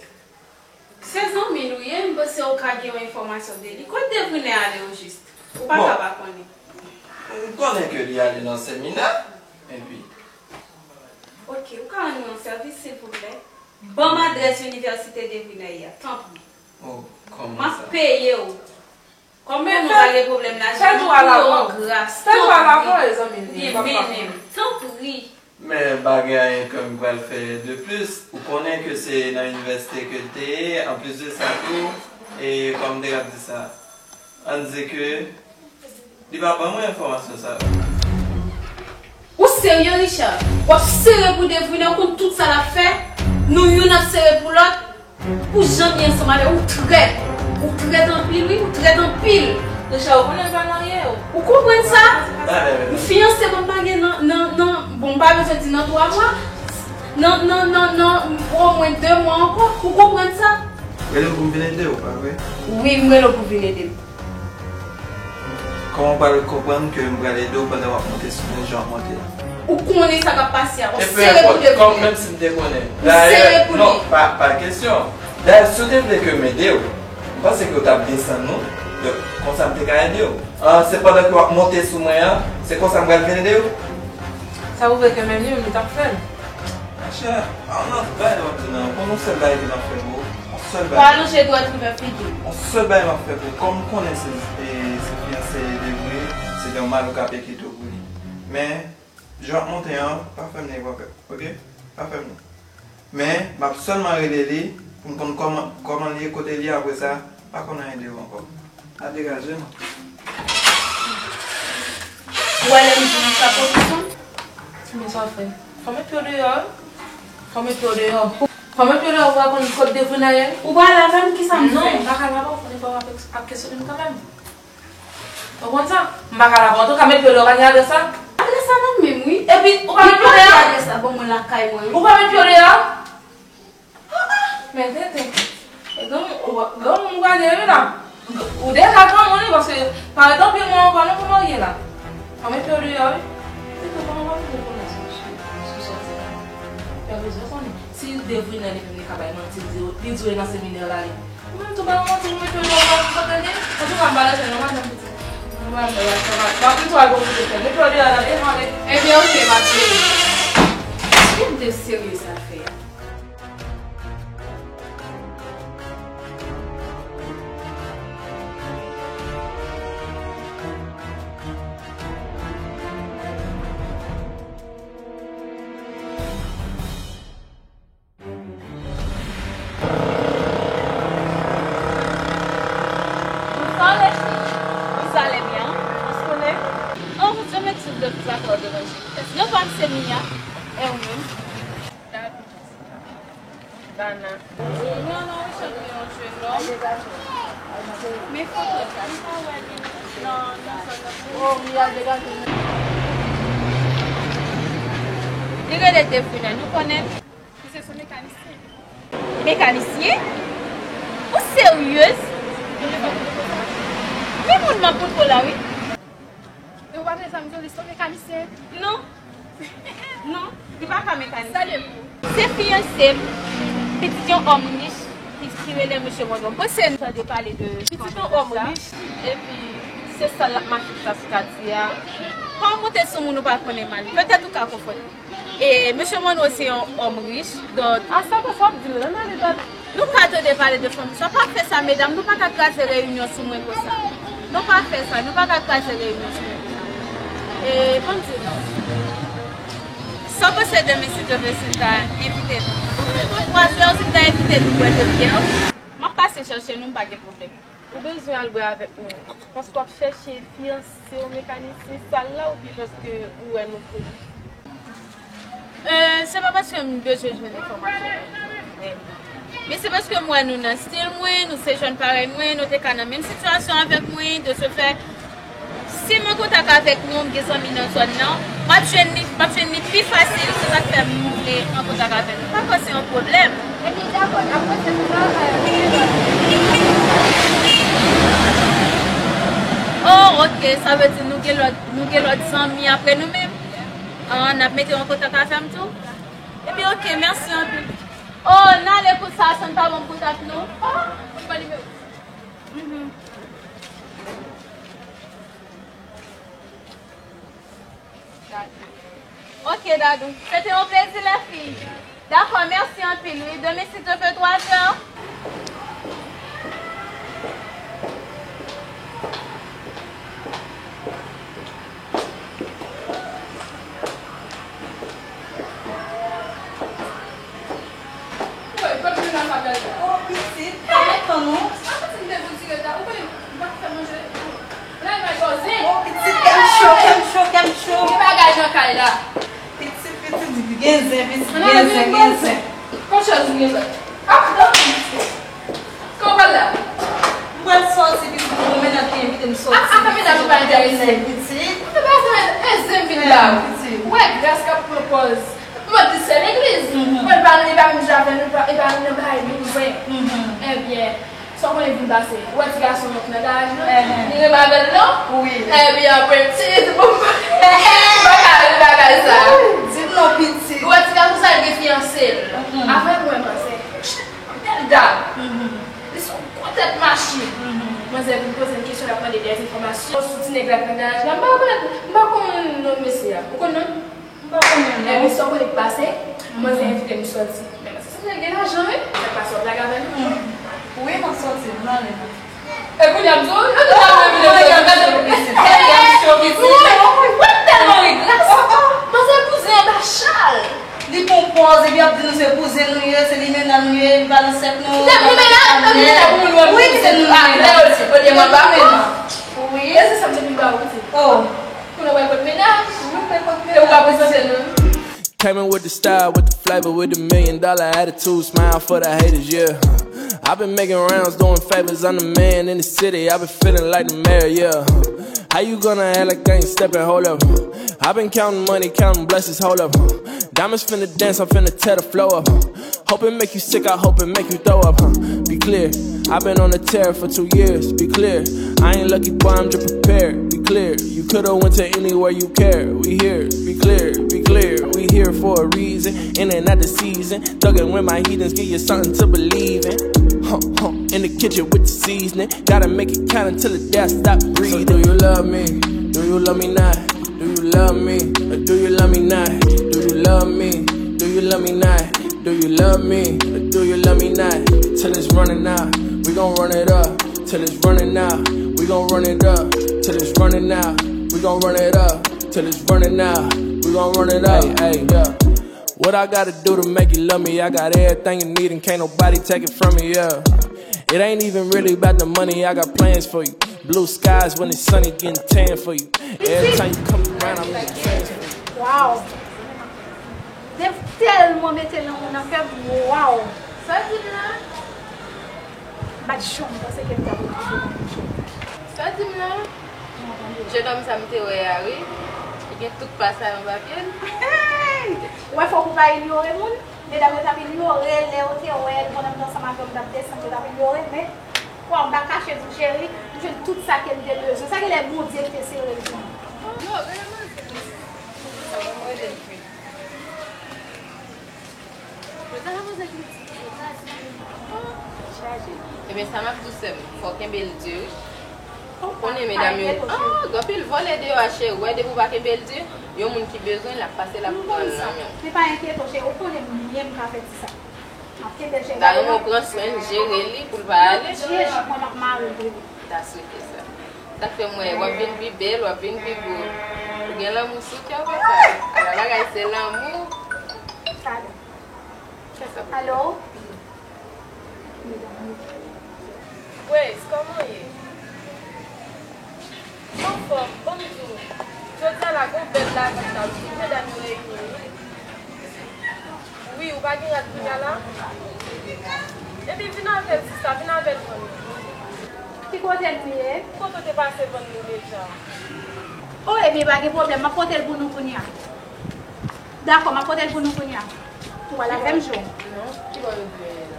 Se zanmi nou ye, m panse ou ka gen yon enfòmasyon de li. Kote Devine ale o jis? Ou pa ka pa konnen. M konnen ke li ale nan seminè, epi. Oke, ou ka rann mwen yon sèvis, silvouplè? Ban m adrès inivèsite Devine ye a, tanpri. Oh, kòman sa? M ap peye w. Kòm nou pa gen pwoblèm la, fè nou dwa pou yo an gras, fè dwa la pou yo, zanmi m, li pa papa. Tanpri. Men pa gen anyen ke m pral fè de plis. Ou konnen ke se nan inivèsite ke l te ye, anplis de sa tou, e kòm m te ap di sa, ann di ke li pa ban mwen enfòmasyon sa yo. Ou serye, Richard? W ap sere pou Devine, ou konn tout sa l ap fè? Nou youn ap sere pou lòt? Pou jan m ye ansanm avè w, ou trèt. Ou trèt anpil, wi, ou trèt anpil. Richard, ou konnen l pa marye, ou. Ou konprann sa? M fiyanse, bon, m pa gen nan, nan, nan, bon, m pa bezwen di nan twa mwa. Nan, nan, nan, nan, omwen de mwa ankò. Ou konprann sa? Rele m pou m vin ede w, pa vre? Wi, m rele w pou vin ede m. Kòman w pral konprann ke m pral ede w pandan w ap monte sou mwen jan w ap monte a? Ou konnen sa k ap pase a, w ap sere pou de vre. Menm si m te konnen. M sere pou li. Non, pa, pa kesyon. Dayè, si w te vle ke m ede w, m panse ke w t ap desann ou. Donk, konsa m te ka ede w. Ah, se pandan ke w ap monte sou mwen an, se konsa m pral vin ede w? Sa ou vle ke menm li menm li t ap fè l? Machè, a yon lòt bagay w ap di nan, konn yon sèl bagay ki nan fè pou ou, yon sèl bagay. Pa lonje dwèt ouvè figi. Yon sèl bagay m ap fè pou ou, kòm m konnen se, e, se fiyanse de vre, se de yon malouk ap ekite w pou li. Men, jan w ap monte an, pa fè m ni pwoblèm, oke? Pa fè m ni. Men, m ap sèlman rele li pou m konn kòman, kòman l ye, kote l ye, apre sa, pa konn anyen de ou ankò. A degaje non. Ou wè lè m di w sa pwofesyon? Men sa w fè? Fò mete w deyò wi. Fò mete w deyò. Fò mete w deyò, ou pa konn kot Devrina ye? Ou pa la menm, kisa m fè? Non, m pa ka la, ou fè w ap, ap kesyone m kanmenm. Ou konn sa? M pa ka la, antouka mete w deyò, pa gen adrès la? Adrès la nan men m wi. Epi, ou pa mete w deyò? Adrès la, ban mwen lakay mwen wi. Ou pa mete w deyò? Men tenten. E granmoun, ou, granmoun ou gade wi la. Ou deja granmoun wi, paske parèt anpil mwa ankò non pou marye la. Ann mete w deyò wi. Tenten, kòman w ap vin konnen sou, sou, sou sòti la? Fè bezwen konnen. Si Devrina li menm li ka bay manti, li di, li di w nan seminè l ale. Ou menm tou bay manti, ou mete w deyò, ou pa tande. Antouka m pa nan chen non, madanm pitit. Mwen m al fè bagay sa, m ap, m ap pito al pwofite fè. Mete w deyò la, e mande. Ebyen oke, m ap vini. Ki de serye sa fè a? Bonsoir les filles. Bonsoir les bien. Est-ce qu'on est? Oh, je m'excuse de vous avoir dérangé. Non, pas c'est Mia. Et vous-même? Dana. Mwen nan rechèch de yon jennonm. Men foto sa, m pa wè li nan, nan zòn nan. Li rele Devrina, nou konnen l? Misye se mekanisyen. Mekanisyen? Ou seryez? Men moun m ap pote la, wi. E ou pa te janm jwenn li se yon mekanisyen? Non. Non, li pa ka mekanisyen. Sa de pou? Se fiyanse m, pitit yon òm rich ki, ki rele Mesye Monroe. M panse nou tande pale de... Pitit yon òm rich, epi se sa l ap mache sou katye a. Pa w monte sou moun ou pa konnen mal. Petèt ou ka konprann. E Mesye Monroe se yon òm rich, donk... A sa konsa w ap di l la, n ale tande. Nou pa tande pale de fanmi sa. Pa fè sa, medam. Nou pa ka kraze reyinyon sou mwen konsa. Nou pa fè sa. Nou pa ka kraze reyinyon sou mwen konsa. E, ban m di nou. Sa w panse demen si Dye vle, si m ta envite nou? Twa zè, si m ta envite nou bwè de byè? M ap pase chèche nou, m pa gen pwoblèm. Ou bezwen al bwè avèk nou. Paske w ap chèche fiyanse w mekanisyen sal la oubyen paske ou wè nou kole? Euh, se pa paske m bezwen jwenn enfòmasyon. Men se paske m wè nou nan stil mwen, nou se jèn parèy mwen, nou te ka nan menm sitiyasyon avèk mwen, de ce fait, si m an kontak avèk nou, m gen zanmi nan zòn nan, m ap jwenn li, m ap jwenn li pi fasil, se sa k fè m vle an kontak avèk nou. Pa kwè se yon pwoblèm. Epi, dakò, n ap panse pou travay an. Oh, ok, sa vle di nou gen lòt, nou gen lòt zanmi apre nou menm? Ah, n ap mete w an kontak avè m tou? Ebyen, ok, mèsi anpil. Oh, n ale konsa, sa n pa ban m kontak non. Oh, ou pa nimewo. Mhm. Ok, Dadou. Se te yon plezi, lèfi. Dakò, mèsi anpil, wi. Demen, si Dye vle, twa zè. Woy, kot Juna sa pèl la? Oh, pitit, pa gen tan non. Sa pitit m te pou dire ta, ou konnen m pa fè manje. Lè mwen koze. Oh, pitit, kè m cho, kè m cho, kè m cho. Gen bagay nan kay la. Pitit, pitit, gen zen, pitit, gen zen, gen zen. Kot chèz ou gen la? Ah, non, pitit. Kòman la? M pral sòti, pitit, gon medam ki envite m sòti. Ah, ah, medam ou pa enterese. Pitit. Ou te pa fè e zen vin la. Pitit. Ou wè gras k ap pran pòz. Mwen di se legliz. Mhm. Mwen pa, li pa menm jan avè nou, li pa, li pa menm nan bagay nou zen. Mhm. Eh, Yeah. Sa w konnen vin pase? Ou wè ti gason yon k nan garaj lan? Li renmen avè l non? Wi. Epi apre ti, ti pou m pa ka ri bagay sa. Di m non pitit. Ou wè ti gason sa, li gen fiyanse l. Avè mwen, manzè. Tèt dam. Li se yon gwo tèt machin. Manzè vin poze m kesyon, l ap mande dèz enfòmasyon sou ti nèg la k nan garaj la. M pa konn, m pa konn non mesye a. Ou konn non l? M pa konnen non. Epi sa w konnen k pase? Manzè envite m sòti. Men manzè sanble gen lajan wi. Sa k pase, w ap lage avè l? Wi, m ap sòti, m nan men. E kounye a m di w, e kounye a m envite m sòti. Gade misye w pitit. Gade misye w pitit. Wi, w ap tèlman ri gras. Manzè bouzen anba chal. Li pran pòz, epi ap di nou se bouzen nou ye, se limena nou ye, li pa nan sèk nou. Kite m limena, kite m limena pou moun wè m bouzen nou limena. Olye m anba. Wi. E se sa m te vin ba ou, pitit. Oh. Pou nou wè kot mennaj. Wi, mwen konn mennaj. E ou pa prezante nou. Came in with the style, with the flavor, with the million dollar attitude. Smile for the haters, yeah. I've been making rounds, doing favors. I'm the man in the city. I've been feeling like the mayor, yeah. How you gonna act like I ain't stepping? Hold up. I've been counting money, counting blessings. Hold up. Diamonds finna dance, I'm finna tear the floor up. Hope it make you sick, I hope it make you throw up, huh? Be clear, I've been on a tear for two years. Be clear, I ain't lucky, boy, I'm just prepared. Be clear, you coulda went to anywhere you care. We here, be clear, be clear, we here for a reason. In and out the season, thugging with my heathens, give you something to believe in. Huh, huh, in the kitchen with the seasoning, gotta make it count until the day I stop breathing. So do you love me? Do you love me not? Do you love me? Or do you love me not? Do you love me? Do you love me not? Do you love me? Or do you love me not? Till it's running out, we gon' run it up. Till it's running out, we gon' run it up. Till it's running out, we gon' run it up. Till it's running out, we gon' run it up. Hey, hey, yeah. What I gotta do to make you love me? I got everything you need and can't nobody take it from me, yeah. It ain't even really about the money, I got plans for you. Blue skies when it's sunny, getting tan for you. Every time you come around, I make plans for you. Wow. Dev tèlman mete lanmou nan kè m, wow. Sa di m la? M pa t janm panse ke m ta retwouve w nan kè m. Sa di m la? Jennonm sa m te wè a, wi. Li gen tout pa sa nan papye l. Ou wè, fòk ou pa inyore moun. Medam yo t ap inyore lè yo te wè l pandan m t ansanm avè w, m t ap desann, yo t ap inyore l, men, waw, m pa kache di w, cheri, m jwenn tout sa ke m te bezwen. Sa genlè Bondye ki te sere l pou mwen. Non, men manzè, sa mwen rele l vre. Ebyen, sa m ap di w, sè m, fò w kenbe l di, wi. Ou konnen medam yo, ah, gen anpil vòlè deyò a, cheri. Ou wè, depi w pa kenbe l di, yon moun ki bezwen l, l ap pase, l ap pran l nan men w. Men pa enkyete w, cheri, ou konnen m byen m ka fè ti sa. M ap kenbe l, cheri. M ta renmen w pran swen l, jere li pou l pa ale. Nan pye jip mwen, m ap mare l, bebe. M ta swete sa. Sa k fè m wè w ap vin pi bèl, w ap vin pi gwo. Ou gen lanmou sou kè w, papa. Ala bagay, se lanmou. Talè. Alo? Grace, kòman w ye? M anfòm, bon, m di w, jodi a la, gon bèl lavi sa, tout medam yo reyini, wi. Wi, ou pa gen rad kounye a la? Ebyen, vin avè l, sista, vin avè l vann nou. Ki kote nou ye? Kote w te pase vann nou deja? O, ebyen, pa gen pwoblèm, m ap pote l pou nou kounye a. Dakò, m ap pote l pou nou kounye a. Ou pral avè m, Jo? Non, ki bò yo di w ye la?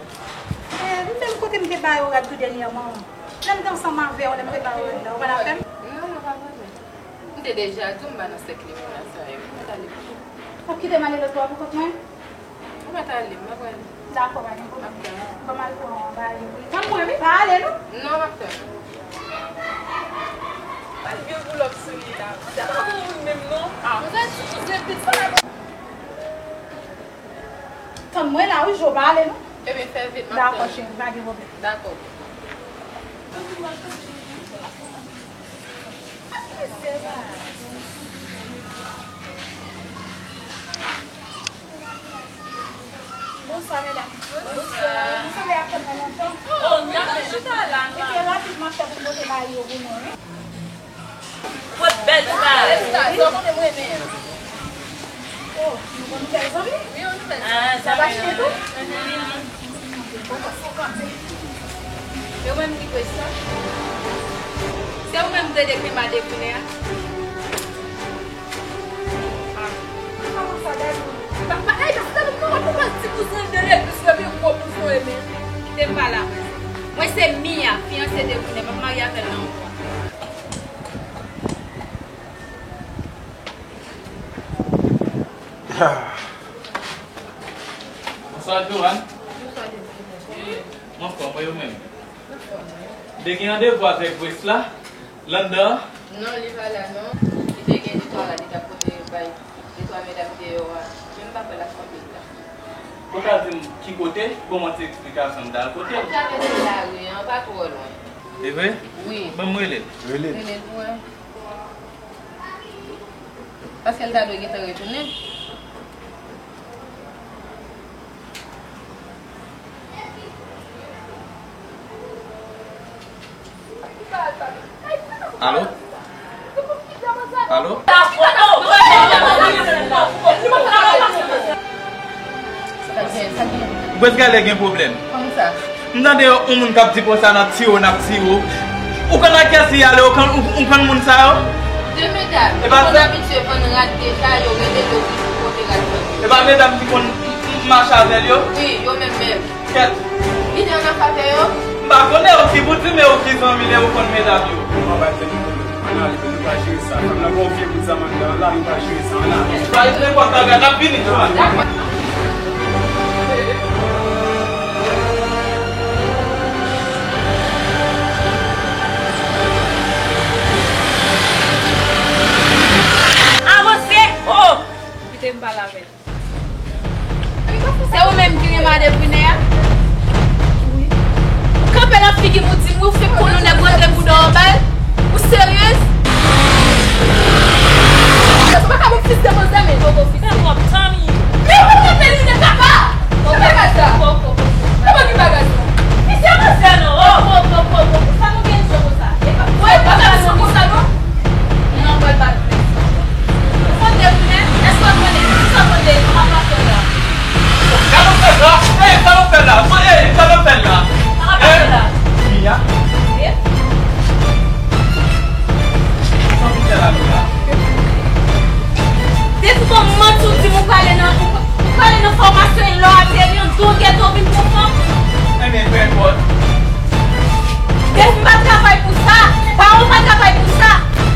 Eh, menm kote m te ba yo rad tou dènyèman an. Lè m te ansanm avè w, lè m te ba yo rad la, ou pa t avè m? Non, mwen pa konnen. M te deja di w m pa nan sèk limena sa yo. Mwen t ale. W ap kite m ale lòt bò a pou kont mwen? Ou mèt ale, m ap prale. Dakò, pa gen pwoblèm. Ban m al pran yon bagay pou li. Tann mwen, wi, pa ale, non. Non, m ap tann ou. Al gen boulòk sou li la. Ou se pa bon moun menm, non. Ah. Ou se supozé pitit. Tann mwen la, wi, Jo, pa ale, non. Ebyen, fè vit, m ap tann ou. Dakò, cheri, pa gen pwoblèm. Dakò. Bonswa, medam. Bonswa. Nou sanble ap tann mwen lontan. Oh, n ap chita la, non. Epi rapid, m ap fè pou m pote bagay yo pou nou, wi. Pot bèl sa. Bèl sa, sa w konnen m renmen an. Oh, nou konn nouvèl zanmi? Wi, yon nouvèl zanmi. Ah, zanmi. N ap achte tou? Mhm. Bon, sa w kanpe. E ou menm ki kwè sa? Se ou menm ki te dekri m a dekoulè a? Ah. Kòman sa, Dadou? Pa, pa, ey, pa, Dadou, kòman pou mwen ti bouzen de levis, epi gwo bouzen, men. Kite m pale avè w. Bonswa, Joanne. Bonswa, David. Mwen anfòm, mwen, ou menm? Anfòm, wi. Te gen randevou avèk Grace la, Landa? Non, li pa la, non. Li te gen detwa la, li t ap pote bay detwa medam deyò a. Men m pa kwè l ap kanpe la. Ou ka di m ki kote? Bon, mwen ti eksplikasyon m ta al kote l. Ou travèse lari an, pa twò lwen. E vre? Wi. Ban m rele l. Rele l. Rele l pou wè. Paske l ta dwe gentan retounen. Alo? Alo? Ou prèske alè gen pwoblèm. Kòman sa? M tande yon moun k ap di konsa, "N ap tiye w, n ap tiye w." Ou konn ak kiyès li ale, ou konn, ou, ou konn moun sa yo? De medam, e pa yo konn abitye vann rad deja, yo rele yo di pou pote rad vann yo. E pa medam ki konn mache avè l yo? Wi, yo menm menm. Kèt. Li te annafè avè yo? M pa konnen, ou ki pou di, men ou ki zanmi l e ou konn medam yo. Ou pa bay tèt ou pwoblèm. Ann ale, nou pral jere sa. Fanm nan gen yon vye bout zam anndan la, nou pral jere sa. Ann ale. Pa di nenpòt bagay, n ap vini, Joanne. Avanse! Oh! Kite m pale avè l. Se ou menm ki renmen Adé Brunner a? Wi. Ou kanpe nan figi m, ou di m wi, ou fenk konn yon nèg rantre bouda w anba l? Ou seryez? Ou pa ka bon fis de manzè, men. Koko fis de kòb, tanmi. Men ou konn mete linèt apa? Ki bagay sa? Koko, koko. Kòman ki bagay sa? Fis de manzè, non. Oh, koko, koko. Pou sa nou gen jan konsa? Mwen pa ka sou konsa non. Non, mwen pa vle. Ou konn detounen? Èske w konnen? Kisa w konnen? Kòman w ap fè la? Sa nou fè la? Ey, sa nou fè la? Ey, sa nou fè la? Sa w ap fè la? Mia? Wi? Sa nou fè la, Mia? Depi kòman w di m ou prale nan, ou prale nan fòmasyon e lè w ateri an, don geto vin pran fanm? Ebyen, peu importe. Depi m pa travay pou sa, pa ou pa travay pou sa.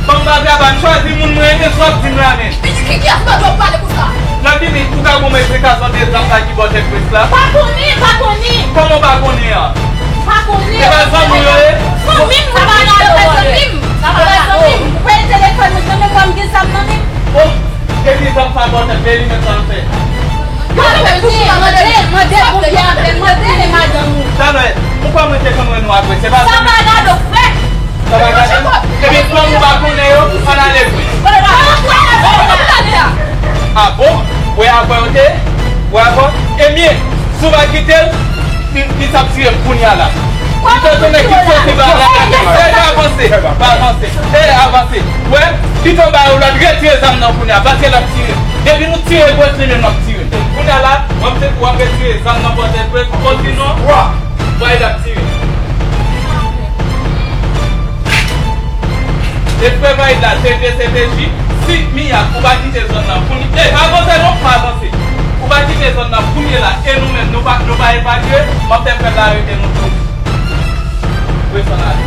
Ban m pa travay, m chwazi moun mwen renmen, sa w ap di m la menm. Ki, ki, kiyès mande w pale konsa? Nan limit, ou ka ban m eksplikasyon de zam sa ki bò tèt Grace la? Pa konnen, pa konnen. Kòman w pa konnen an? Pa konnen. E pa zanmi w yo ye? Zanmi m, ou pa zanmi m. Ou pa zanmi m. Ou pa telefòn mwen, zanmi m, pa m gen zam nan men. Oh, epi zam sa bò tèt, men li menm sa l fè. Mande, mande, mande, mande, mande madanm ou. Talè, ou kwè mwen te konn wè nou apre, se pa sa. Sa pa gade w fè. Sa pa gade? Ebyen, kòm ou pa konnen yo, ann ale vre. Ah bon? Wè avè w te? Wè avè w? Ebyen, si w pa kite l, li, li t ap tiye m kounye a la. Li te konnen ki kote bagay la. Ey, pa avanse, pa avanse. Ey, avanse. Wè, pito ba yo lòd, retire zam nan kounye a, paske l ap tire. Depi nou tire gwòt li menm, l ap tire. Kounye a la, w ap, w ap retire zam nan pòtèt mwen, osinon, w ap tire. Espre Vayid la, C T C T J, si Mia, ou pa kite zòn nan kounye, ey, pa avanse non, pa avanse. Ou pa kite zòn nan kounye la, e nou menm, nou pa, nou pa evalye, m ap fè fè l arete nou tou. Desann ale.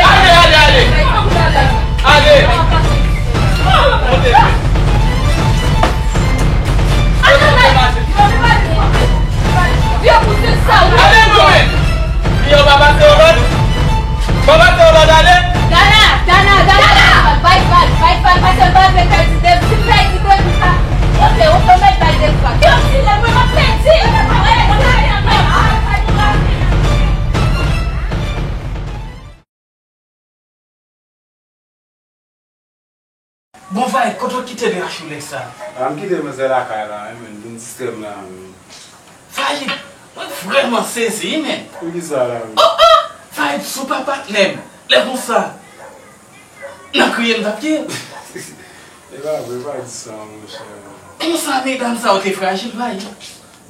Ale, ale, ale. Ale. Monte. Ale, monte. Ale, monte. Yo pa pase yon lòd? Pa pase yon lòd, ale? Dana, Dana, Dana! Bay bal, bay bal, pase l bal, men pèdi de, si m pèdi de, m pa. Oke, oke, mèt bay de fwa. Yo, si lè mwen, m ap pèdi. Bon, Vayid, kote w kite de achoulèk sa? A, m kite manzè lakay la, wi, men, vin distrè m la, men. Vayid, mwen vrèman sezi, wi, men. Poukisa la, men? Oh, oh! Vayid, si w pa patnè m, lè konsa, nan kriye m t ap ye. E pa vre, pa di sa, monchè. Konsa, medam sa yo te frajil, Vayid.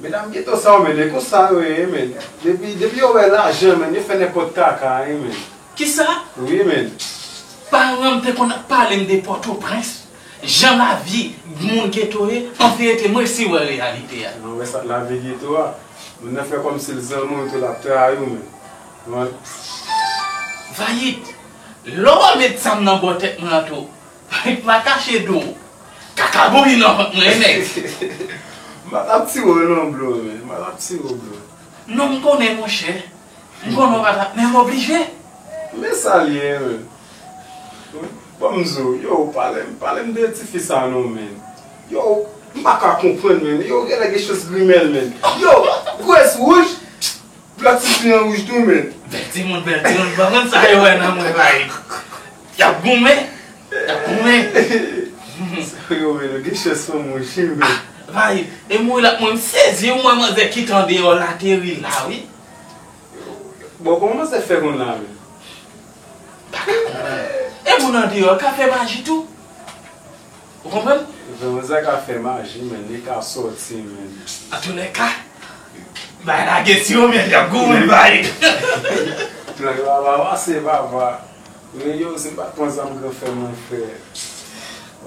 Medam geto sa yo, men, e konsa yo ye, men. Depi, depi yo wè lajan, men, yo fè nenpòt kaka, wi, men. Kisa? Wi, men. Paran m te konn ap pale m de Pòtoprens, jan lavi moun geto ye, an verite, m resi wè reyalite a. Nan wè sa, lavi geto a, moun nan fè kòmsi l zanmi w, epi l ap trayi w, men. Mwen. Vayit, lè w met zam nan bò tèt mwen an tou, Vayit, m pa kache di w, kaka bouyi nan vant mwen, wi, nèg. M pa t ap tire w non, bro, men. M pa t ap tire w, bro. Non, m konnen, monchè. M konnen w pa t ap, men m oblije. Men sa l ye, men. Bon, m di w, yo, pale m, pale m de tifi sa non, men. Yo, m pa ka konprann, men. Yo, genlè gen chans grimèl, men. Yo, Grace wouj, Black City an wouj tou, men. Bèl timoun, bèl timoun, pa konn sa yo wè nan mwen, Vayit. Y ap goumen, y ap goumen. Sa yo, men, yo gen chans fanm wouj, men. Vayit, e mouri la, mwen m sezi, mwen manzè ki t andeyò la ateri la, wi. Bon, kòman sa fè konn la menm? Pa ka konprann. E moun andeyò ka fè maji tou. Ou konprann? Manzè ka fè maji, men li ka sòti, men. Antoulèka, bay lage si yo, men y ap goumen bay. Nan yo ava pase, papa. Men yo, se pa pran zam gran frè mwen, frè.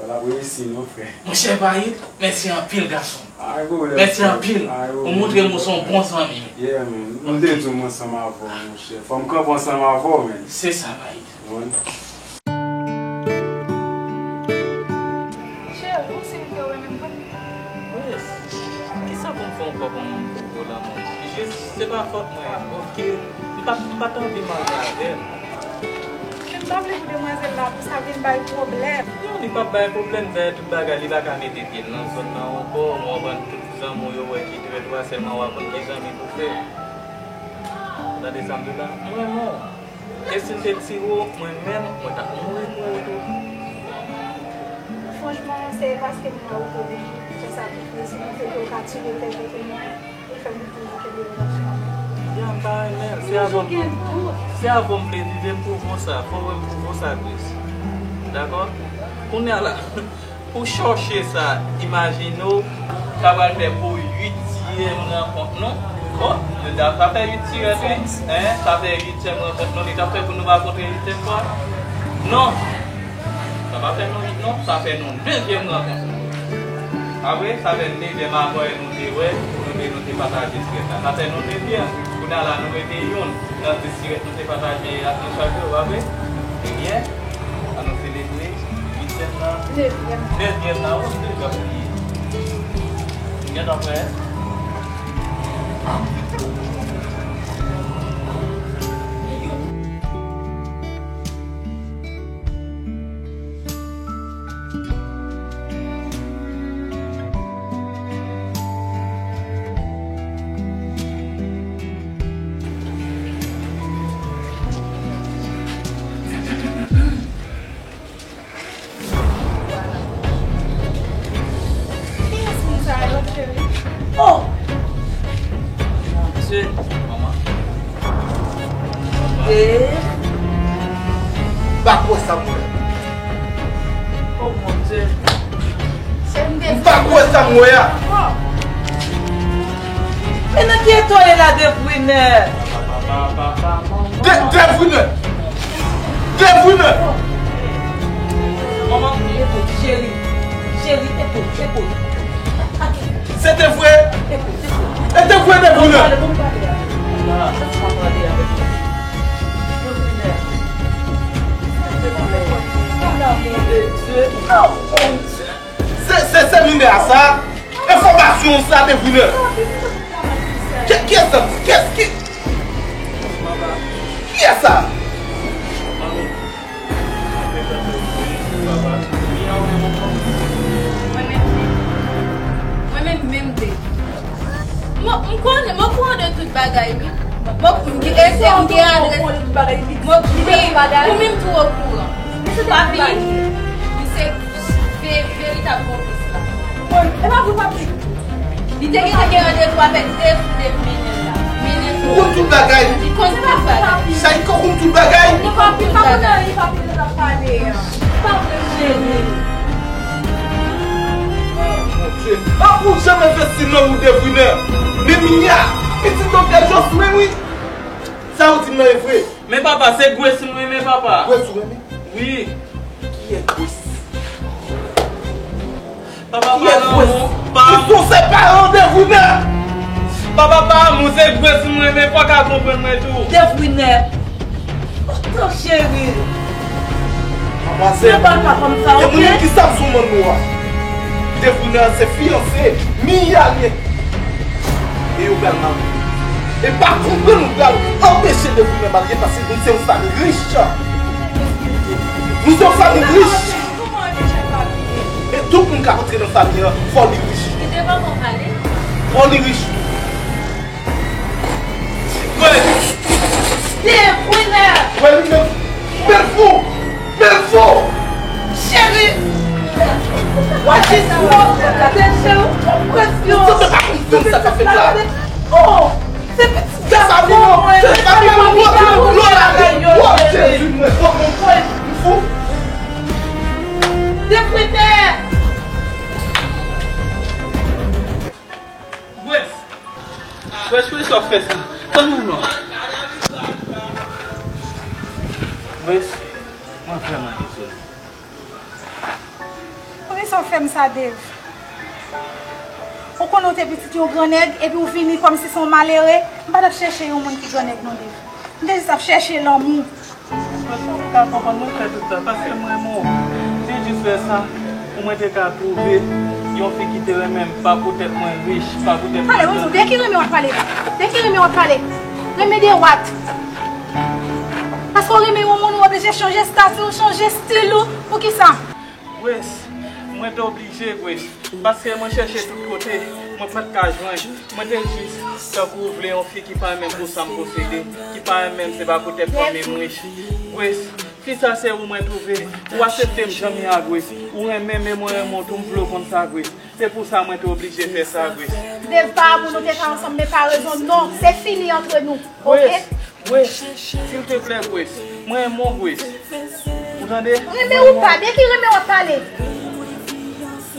Wala, wi, si non, frè. Monchè Vayit, mèsi anpil, gason. Ay, pwoblèm, frè. Mèsi anpil. Ay, pwoblèm. Ou montre m ou se yon bon zanmi. Yeah, man. M te di w m ansanm avè w, monchè. Fò m kanpe ansanm avè w, man. Se sa, Vayit. Wi. Cheri, ou si w te renmen m, konn. Wi. Kisa pou m fè ankò pou m pwouve w lanmou? Jis, se pa fòt mwen, oke? M pa, m pa t anvi marye avè l. Men m pa vle pou demwazèl la, pou sa vin bay pwoblèm. Non, li p ap bay pwoblèm, dayè tout bagay, li pa ka mete pye l nan zòn nan ankò, ou konprann, tout zanmi w yo wè ki trèt ou a, sèlman w ap konn ki zanmi pou fè. Ou tande sa m di w la? M renmen w. E si l te tire w, mwen menm, mwen t ap mouri pou ou tou. Franchman, se paske m wè ou te vin fè sa tout, men si mwen te di w ka tire tèt ou pou mwen. Li fè m toujou kenbe relasyon an. Ya, m pa renmen l. Se avè w, se avè w m vle viv, e m pwouve w sa. Fò w wè m pwouve w sa, Grace. Dakò? Kounye a la, pou chòche sa, imajine w, sa pral fè pou uityèm rankont nou. Bon, yo di sa fè uit tirèt, wi. Hein? Sa fè uityèm rankont nou. Li t ap fè pou nou pa kontre uityèm fwa? Non. Sa pa fè nou uit, non. Sa fè nou nevyèm rankont. Apre, sa fè nevyèm avè nou te wè, nou te, nou te pataje tirèt la. Sa fè nou nevyèm. Kounye a la, nou rete youn nan dis tirèt nou te pataje ak nou chak jou, pa vre? Ebyen, ann nou selebre uityèm nan. Nevyèm. Nevyèm nan, wi, se jan pou li ye. Gentan prè? Kiyès moun sa yo, cheri? Oh! Mon Dieu. Manman. Eh. M pa kwè sa m wè. Oh, mon Dieu. M pa kwè sa m wè a. Oh. Men nan ki eta w ye la, Devriner? De, Devriner! Devriner! Manman. Ekout, cheri. Cheri, ekout, ekout. Se te vre? Ekout, ekout. E te vre, Devriner? Bon, pale, bon, pale avèk mwen. Laisse-moi parler avec toi. Devriner. S'il te plaît. Pour l'amour de Dieu. Oh, mon Dieu. Se, se seminè a sa? Enfòmasyon sa, Devriner? Ki, kiyès sa? Kiyès ki? Kiyès sa? Mwen menm, mwen menm, menm de. Mwen, m konnen, mwen okouran de tout bagay, wi. Mwen, m gen, e, e, m gen adrès. Mwen, wi, ou menm tou okouran. Papi, li se ve-, veritab konplis la. Li te gentan gen randevou avèk de, de mennen la. Mennen. Ou konn tout bagay. Li konn tout bagay. Sa li konn tout bagay. Li konn tout bagay. Pa vle, cheri. Oh, mon Dieu. Papa, ou janm envesti nan ou, Devriner. Men Mia, pitit doktè Jocelyn, wi. Sa ou di m nan e vre. Men papa, se Grace m renmen, papa. Grace ou renmen? Wi. Kiyès Grace? Papa, pa lanmou, pa. Ki sou se paran Devriner? Papa, pa lanmou, se Grace m renmen, fò w ka konprann mwen tou. Devriner. Tan cheri. Manmwazèl, se pa, pa kòm sa, e moun ki sa sou moun nou a. Devounen an se fiyanse Miyane. E yo pral marye. E pa konprann nou pral anpeche Devounen marye paske nou se yon fanmi rich. Nou se yon fanmi rich. E tout moun k ap antre nan fanmi an, fò li rich. Fò li rich. Wè! Devounen! Wè li menm! Bèl fou! Bèl fou! Cheri! Wè jis wè, gade je w, presyon. Ou sanble pa konn sa k ap fèt la. Oh! Se pitit gason mwen. Se fanmi mwen, mwen, mwen, mwen, mwen, Jezi mwen, mwen, mwen, mwen, mwen fou. Devounen! Gwès! Gwès, poukisa w fè sa? Tann mwen non. Gwès, mwen vrèman dezole. Poukisa w fè m sa, Dave? Ou konnen w te pitit yon gran nèg, epi w vini kòmsi se yon malere. M pa t ap chèche yon moun ki gran nèg non, Dave. M te jis ap chèche lanmou. Mwen pa ka konprann mwen fè tout sa, paske m renmen w. M te jis fè sa pou mwen te ka twouve yon fi ki te renmen m, pa poutèt mwen rich, pa poutèt mwen... Pale, Rozo, de ki renmen w ap pale la? De ki renmen w ap pale? Renmen de what? Paske w renmen yon moun, ou oblije chanje estati w, chanje estil ou. Poukisa? Gwès, mwen te oblije, Gwès, paske mwen chèche tout kote, mwen pa t ka jwenn. Mwen te jis tankou w vle yon fi ki pa renmen m pou sa m posede, ki pa renmen m se pa poutèt fanmi m rich. Gwès, fi sa se ou mwen twouve, ou aksepte m jan m ye a, Gwès, ou renmen m e mwen renmen w tou, m vle w konn sa, Gwès. Se pou sa mwen te oblije fè sa, Gwès. Dave, pa amou nou te ka ansanm, men pa rezon non, se fini antre nou, oke? Gwès, Gwès, silteplè, Gwès. Mwen renmen w, Gwès. Ou tande? Renmen ou pa, de ki renmen w ap pale?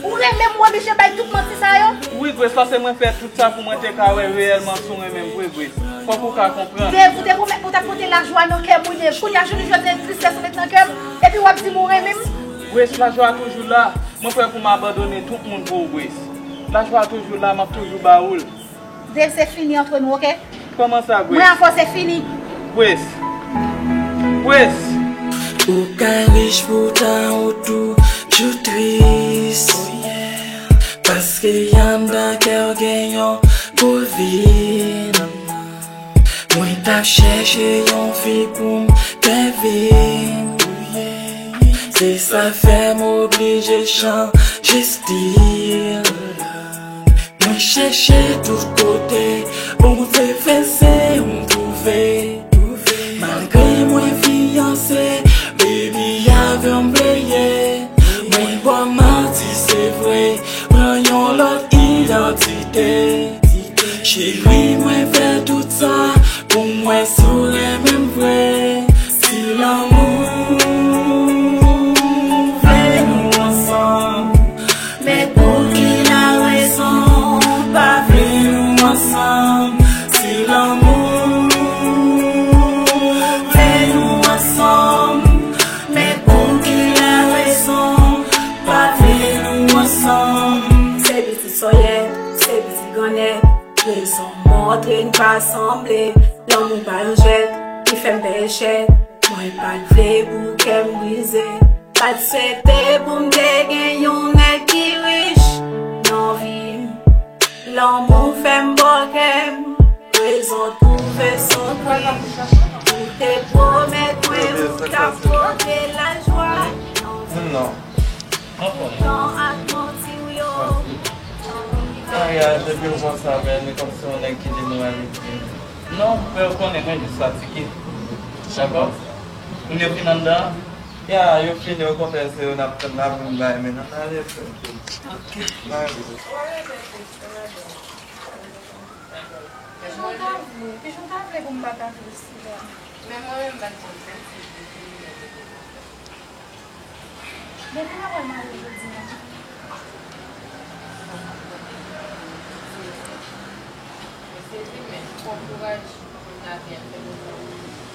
Ou renmen m, ou oblije bay tout manti sa yo? Wi, Gwès, paske mwen fè tout sa pou mwen te ka wè reyèlman si w renmen m vre, Gwès. Fòk ou ka konprann. Dave, ou te pwomèt mwen w t ap pote lajwa nan kè m, wi, Dave. Kounye a, jounen jodi a, tristès ou met nan kè m, epi w ap di m ou renmen m? Gwès, lajwa toujou la. Mwen prè pou m abandone tout moun pou ou, Gwès. Lajwa toujou la, m ap toujou ba ou l. Dave, se fini antre nou, oke? Kòman sa, Gwès? Mwen avè w, se fini. Gwès. Gwès. Ou ka rich poutan ou toujou tris. Paske anndan kè w gen yon gwo vid. Mwen t ap chèche yon fi pou m fè vi m. Se sa fè m oblije chanje estil. Mwen chèche tout kote, Bondye fè se ou m twouve. Malgre mwen fiyanse, baby avè w m vle ye. Mwen ba w manti se vre, pran yon lòt idantite. Cheri, mwen fè tout sa pou m wè si w renmen m vre. Si lanmou vle nou ansanm, men pou ki larezon pa vle nou ansanm? Si lanmou vle nou ansanm, men pou ki larezon pa vle nou ansanm? Se pitit sòyè, se pitit grannèg, rezon montre n pa sanble. Lanmou pa yon jwèt ki fè m pè echèk. Mwen pa t vle pou kè m brize. Pa t swete pou m te gen yon nèg ki rich nan vi m. Lanmou fè m bò kè m. Rezon twouve sou pri. Ou te pwomèt mwen ou t ap pote lajwa nan vi m. Tan ak manti w yo. Maryaj, depi w konsa, men li kòmsi yon nèg ki demoralize. Non, frè, ou konnen mwen jis fatige. Dakò? Moun yo fin anndan an? Ya, yo fini, okontrè, se yo n ap tann la pou nou bay men nan ale, frè. Ok. Bay. Kijan w ta vle? Kijan w ta vle pou m pa ta vle sila? Men mwen menm, m pa t janm santi l depi lè l te gen. Depi lè w al marye jodi a. Mwen sezi, men bon kouraj pou lavi a fè konsa.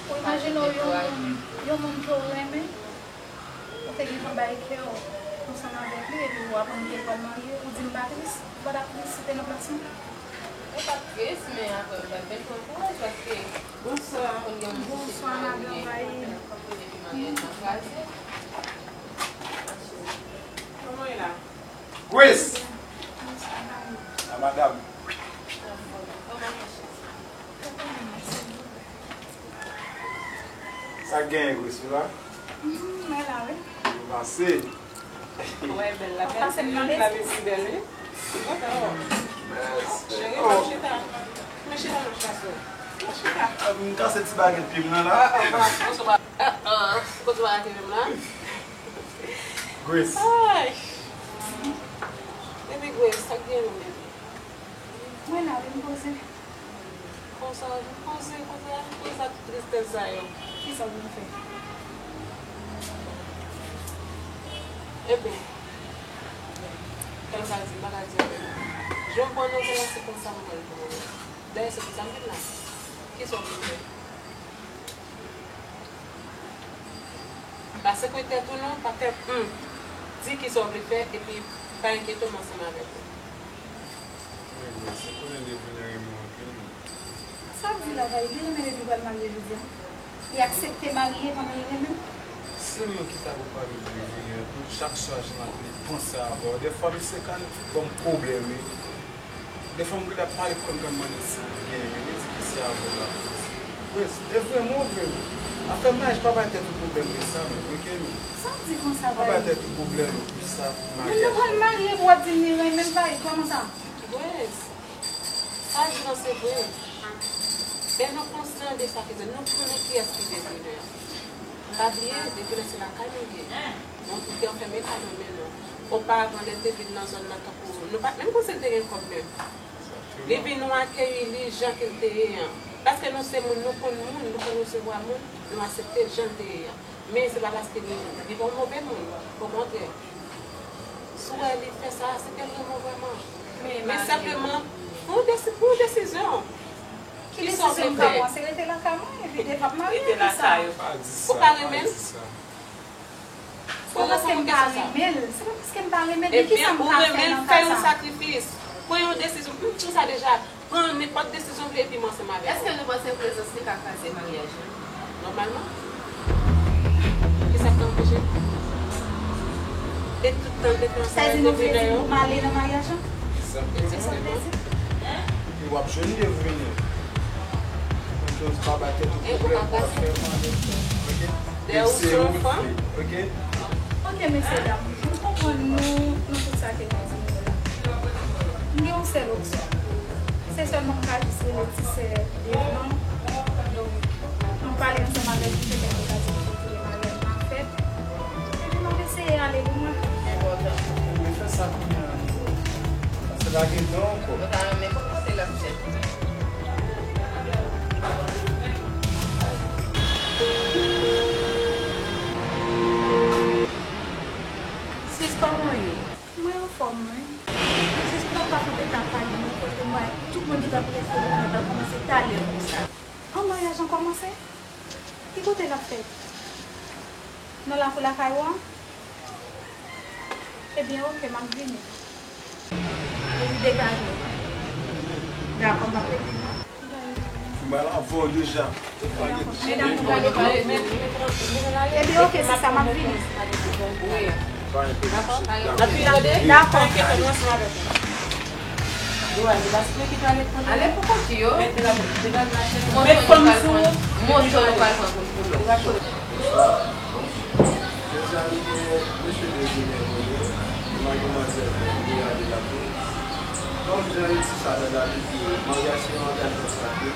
Ou imajine w yon moun, yon moun ke w renmen, ou te gentan bay kè w ansanm avèk li, epi w aprann ke l pral marye, ou di m pa tris, ou pa t ap tris si te nan plas mwen? Mwen pa t tris, men apre m pa t vin pran kouraj, paske... Bonswa. Bonswa, madanm Vayid. Kòman w ye la? Grace! La madam. Sa k genyen, Grace, ou la? Mwen la, wi. Byen pase. Wè, bèl la, bèl fi, la vin pi bèl, wi. Cheri, mwen chita. Mwen chita, mwen chita sou. Mwen chita. Ah, m kase ti bagèt pye m nan la. Ah, ah, ah, ah, ah. Kote w ap pye m la? Grace. Ay. Baby Grace, sa k genyen menm? Mwen la, wi, m poze. Konsa, poze, konsa, konsa, tout tristès sa yo. Kisa w vin fè? Ebyen, kèlkeswa, m pa ka di anyen. Jan m pran nouvèl la, se konsa m pran l pou mwen. Dayè, se konsa m vin la. Kisa w vin fè? Pa sekretè tou non, pa fè hum. Di kisa w vle fè, epi pa enkyete w, m ansanm avèk ou. Wi, mwen se konnen Devine renmen w anpil, non. Sa w di la, Gaël? Li renmen depi pral marye jodi a? Li aksepte marye pandan li renmen w? Se mwen ki ta pou pale de Devine, chak swa jan l ap panse avè w. Dèfwa, misye ka ban m pwoblèm, wi. Dèfwa m genlè ap pale pou kòm kòm mande si li gen, li di ki se avè w l ap panse. Grace, e vre, mwen vre. Afè maryaj pa bay tèt ou pwoblèm de sa, non, wi, Kenny. Sa w di konsa, Gaël? Pa bay tèt ou pwoblèm de sa, maryaj. Moun nan pral marye pou w ap di m li renmen m, Gaël, kòman sa? Grace, sa w di lan se vre. Men nou konsyan de sa ki di, nou konnen kiyès ki Devine an. Pa bliye, Devine se lakay nou ye. Nou tout te anfèmen pa nan men nou. Oparavan, lè l te vin nan zòn nan, tankou nou pa t menm konn si l te gen kòb menm. Li vin, nou akeyi li jan ke l te ye an. Paske nou se moun, nou konn moun, nou konn resevwa moun, nou aksepte l jan l te ye an. Men se pa paske li, li pa yon move moun. Okontrè. Si w wè li fè sa, se ke l renmen w vrèman. Men senpleman, pran yon desi-, pran yon desizyon. Ki desizyon m ka pran? Se rete lakay mwen, epi devan m marye, ki sa? Ou pa renmen l? Se pa paske m pa renmen l. Se pa paske m pa renmen l. Men kisa m ka fè nan ka sa? Fè yon sakrifis. Pran yon desizyon. M di w sa deja. Pran nenpòt desizyon w vle epi m ansanm avèk ou. Èske nou panse prezans li ka kraze maryaj la? Nòmalman. Kisa k ka anpeche? E tout tan l te fè ansanm avèk Devine yo. Sa di nou vle di nou male nan maryaj la? Egzakteman. Epi w ap jwenn Devine. Konn jòj pa bay tèt ou pwoblèm pou w ap fè male. Oke? Dèyè ou se yon fanm. Oke? Oke, mesye dam, m konprann nou nan tout sa ke nou di nou la. M gen yon sèl opsyon. Se sèlman m ka jis rele ti sè Devine. Donk, nou pale ansanm avèk li, petèt li ka di nou kote maryaj la ap fèt. Epi m ap eseye ale pou mwen. Enpòtan. Men fè sa kounye a. Paske pa gen tan ankò. Nou ta renmen konn kote l ap fèt. Sis, kòman w ye? Mwen anfòm, wi. Sis, pou w pa fout eta kay mwen, kote mwen, tout moun ki t ap rete nan kay la kòmanse talè konsa. An, maryaj lan kòmanse? Ki kote l ap fèt? Nan lakou lakay ou a? Ebyen, oke, m ap vini. Epi degaje w. Dakò, m ap rete. M pral avè w deja. Epi, oke, sista, m ap vini. Dakò. Ale pou kont yo. Met fòm sou ou. Montre nou pral pran kout koulè. Jodi a, nou gen mesye Devine Moïse, manman manzè Mira de la Cruz. Donk, jan yo di sa nan Labib, maryaj se yon angajman sakre.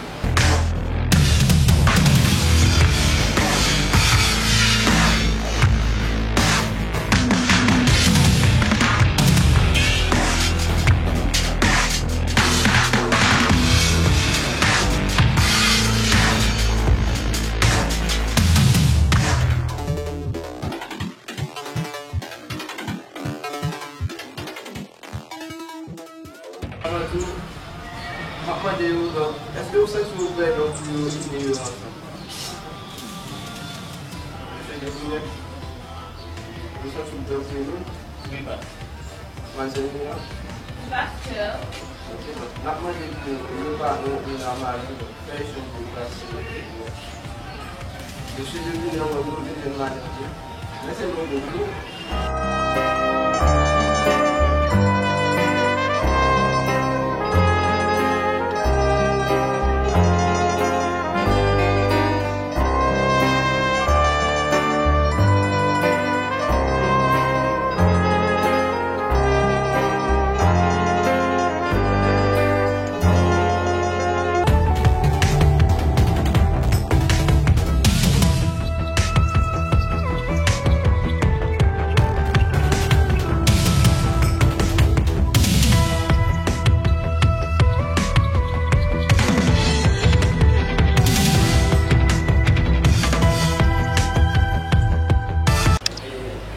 Avan tou, m ap mande yo, donk, èske ou santi w prè, donk, pou yo ini yo ansanm? Mesye Devine, ou santi w prè pou ini? Wi, pa. Manzè Mira? Pastè. Ok, donk, n ap mande pou nou, nou pa, nou, nou nan mari, donk, fè echanj de pastè. Mesye, depi lè mwen rive, m jwenn madanm, men se mwen menm tou.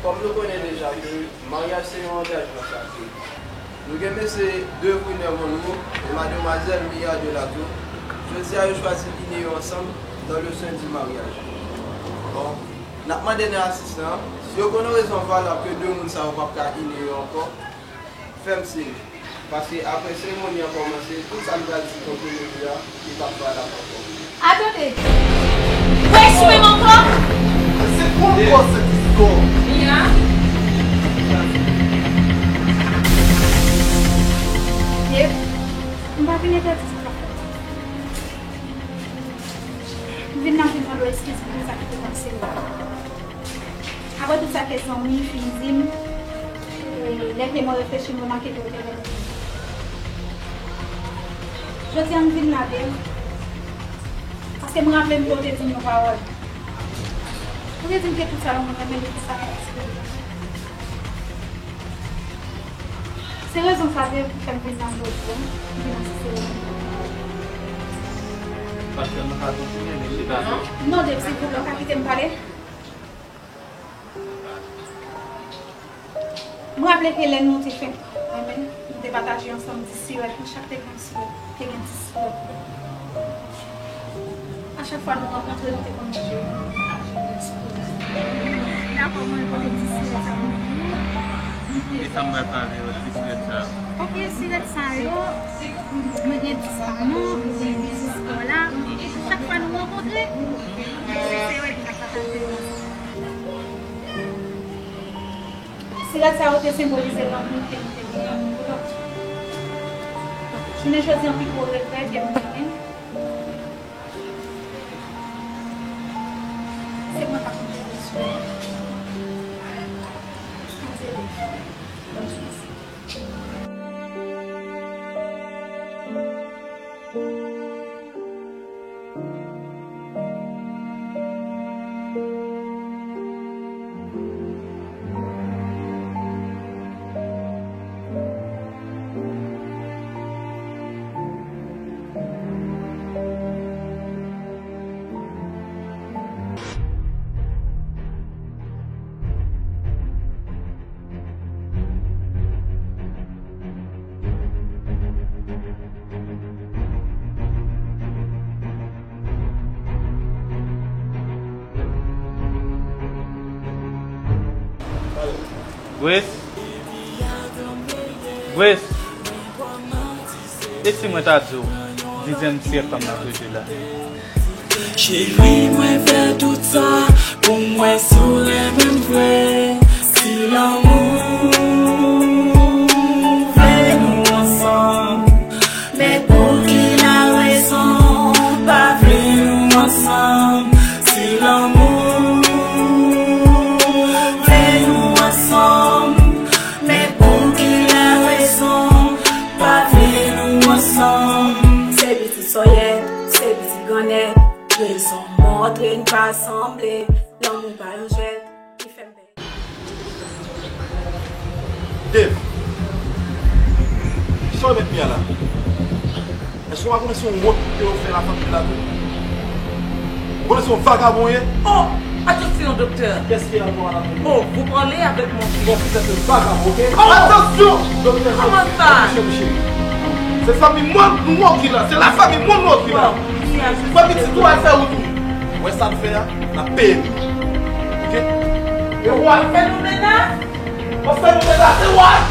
Kòm nou konnen deja ke maryaj se yon angajman sakre, nou gen mesye Devrinè Monroe e mademwazèl Mia Delato. Jodi a, yo chwazi inye yo ansanm dans le sein du mariage. Bon, n ap mande nan asistan an, si yo konn yon rezon valab ke de moun sa yo p ap ka inye yo ankò, fè m siy. Paske apre seremoni an kòmanse, tout sa m pral di kont jodi a, li p ap valab ankò. Atande! Ou eksprim ankò? Se pou m kò se diskò. Mia? Ye, m pa vin entèdi sa. M vin la, m vin mande w eskiz pou sa ki te pase la. Apre tout sa ke zanmi fin di m, e, lè ke mwen reflechi, m remake ke w te rele m. Jodi a, m vin lave l, paske m raple m ke w te di m yon pawòl. Ou te di m ke tout sa yo mwen renmen, depi sa a, se rezon sa a ki fè m vin nan jodi a, m vin asiste yo. Pastè, nou ka kontinye, mesye Bato? Non, Dave, silvouplè, ou ka kite m pale? M raple ke lè nou te fenk renmen, nou te pataje ansanm dis sirèt, nou chak te gen yon sirèt, te gen dis sirèt. A chak fwa nou rankontre, nou te konn manje, nou te pataje, nou te ekspoze. Dakò, mwen pote dis sirèt sa pou nou. E sa m pral pale yo, dis sirèt sa yo. Ok, sirèt sa yo, mwen gen dis pa nou, mwen gen dis pa la. Chak fwa nou rankontre, se sirèt nou ap pataje yo ansanm. Sirèt sa yo te senbolize lanmou ke nou te gen youn pou lòt. Jounen jodi a, pi gwo regrè ke mwen gen, se mwen pa konn jere sou mwen. Bondye beni. Bondye beni. Grace? Grace? E si mwen ta di w dizyèm sirèt pa m nan jodi la? Cheri, mwen fè tout sa pou m wè si w renmen m vre. Si lanmou vle nou ansanm, men pou ki larezon pa vle nou ansanm? Si lanmou vle nou ansanm, men pou ki larezon pa vle nou ansanm? Se pitit sòyè, se pitit grannèt. Rezon montre n pa sanble. Lanmou pa yon jwèt ki fè m pè. Dave, kisa w met Mia la? Èske w pa konnen se yon wont ke w fè lafanmi Delato? Ou konnen se yon vagabon w ye? Oh, attention, docteur. Qu'est-ce qu'il y a encore à la télé? Oh, vous parlez avec mon fils. Mon fils est un vagabond, ok? Oh! Attention, docteur. Comment ça? Attention, chéri. Se fanmi mwen nou okipe la. Se lafanmi mwen nou okipe la. Bon, fanmi ti tou al fè wout ou. Ou wè sa n fè a? N ap peye li. Ok? E w al fè nou menas? W ap fè nou menas, se w al.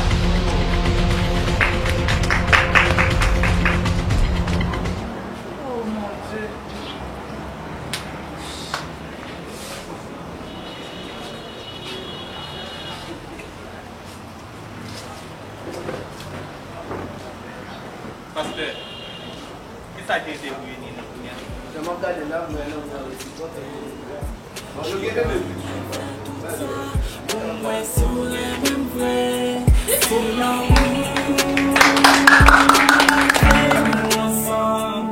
Oh, mon Dieu. Mwen si w renmen m vre, se lanmou fè nou ansanm.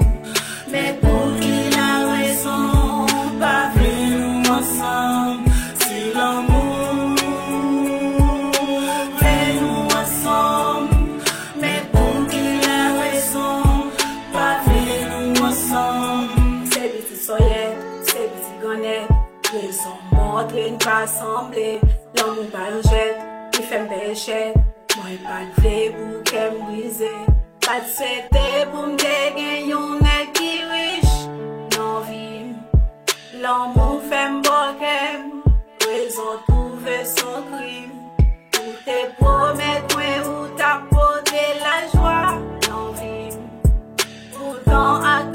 Men pou ki larezon pa vle nou ansanm? Se lanmou fè nou ansanm. Men pou ki larezon pa vle nou ansanm? Se pitit sòyè, se pitit grannèt. Rezon montre n pa sanble. Lanmou pa yon jwèt ki fè m pè echèk. Mwen pa t vle pou kè m brize. Pa t swete pou m te gen yon nèg ki rich nan vi m. Lanmou fè m bò kè m. Rezon twouve s on krim. Ou te pwomèt mwen ou t ap pote lajwa nan vi m. Poutan ak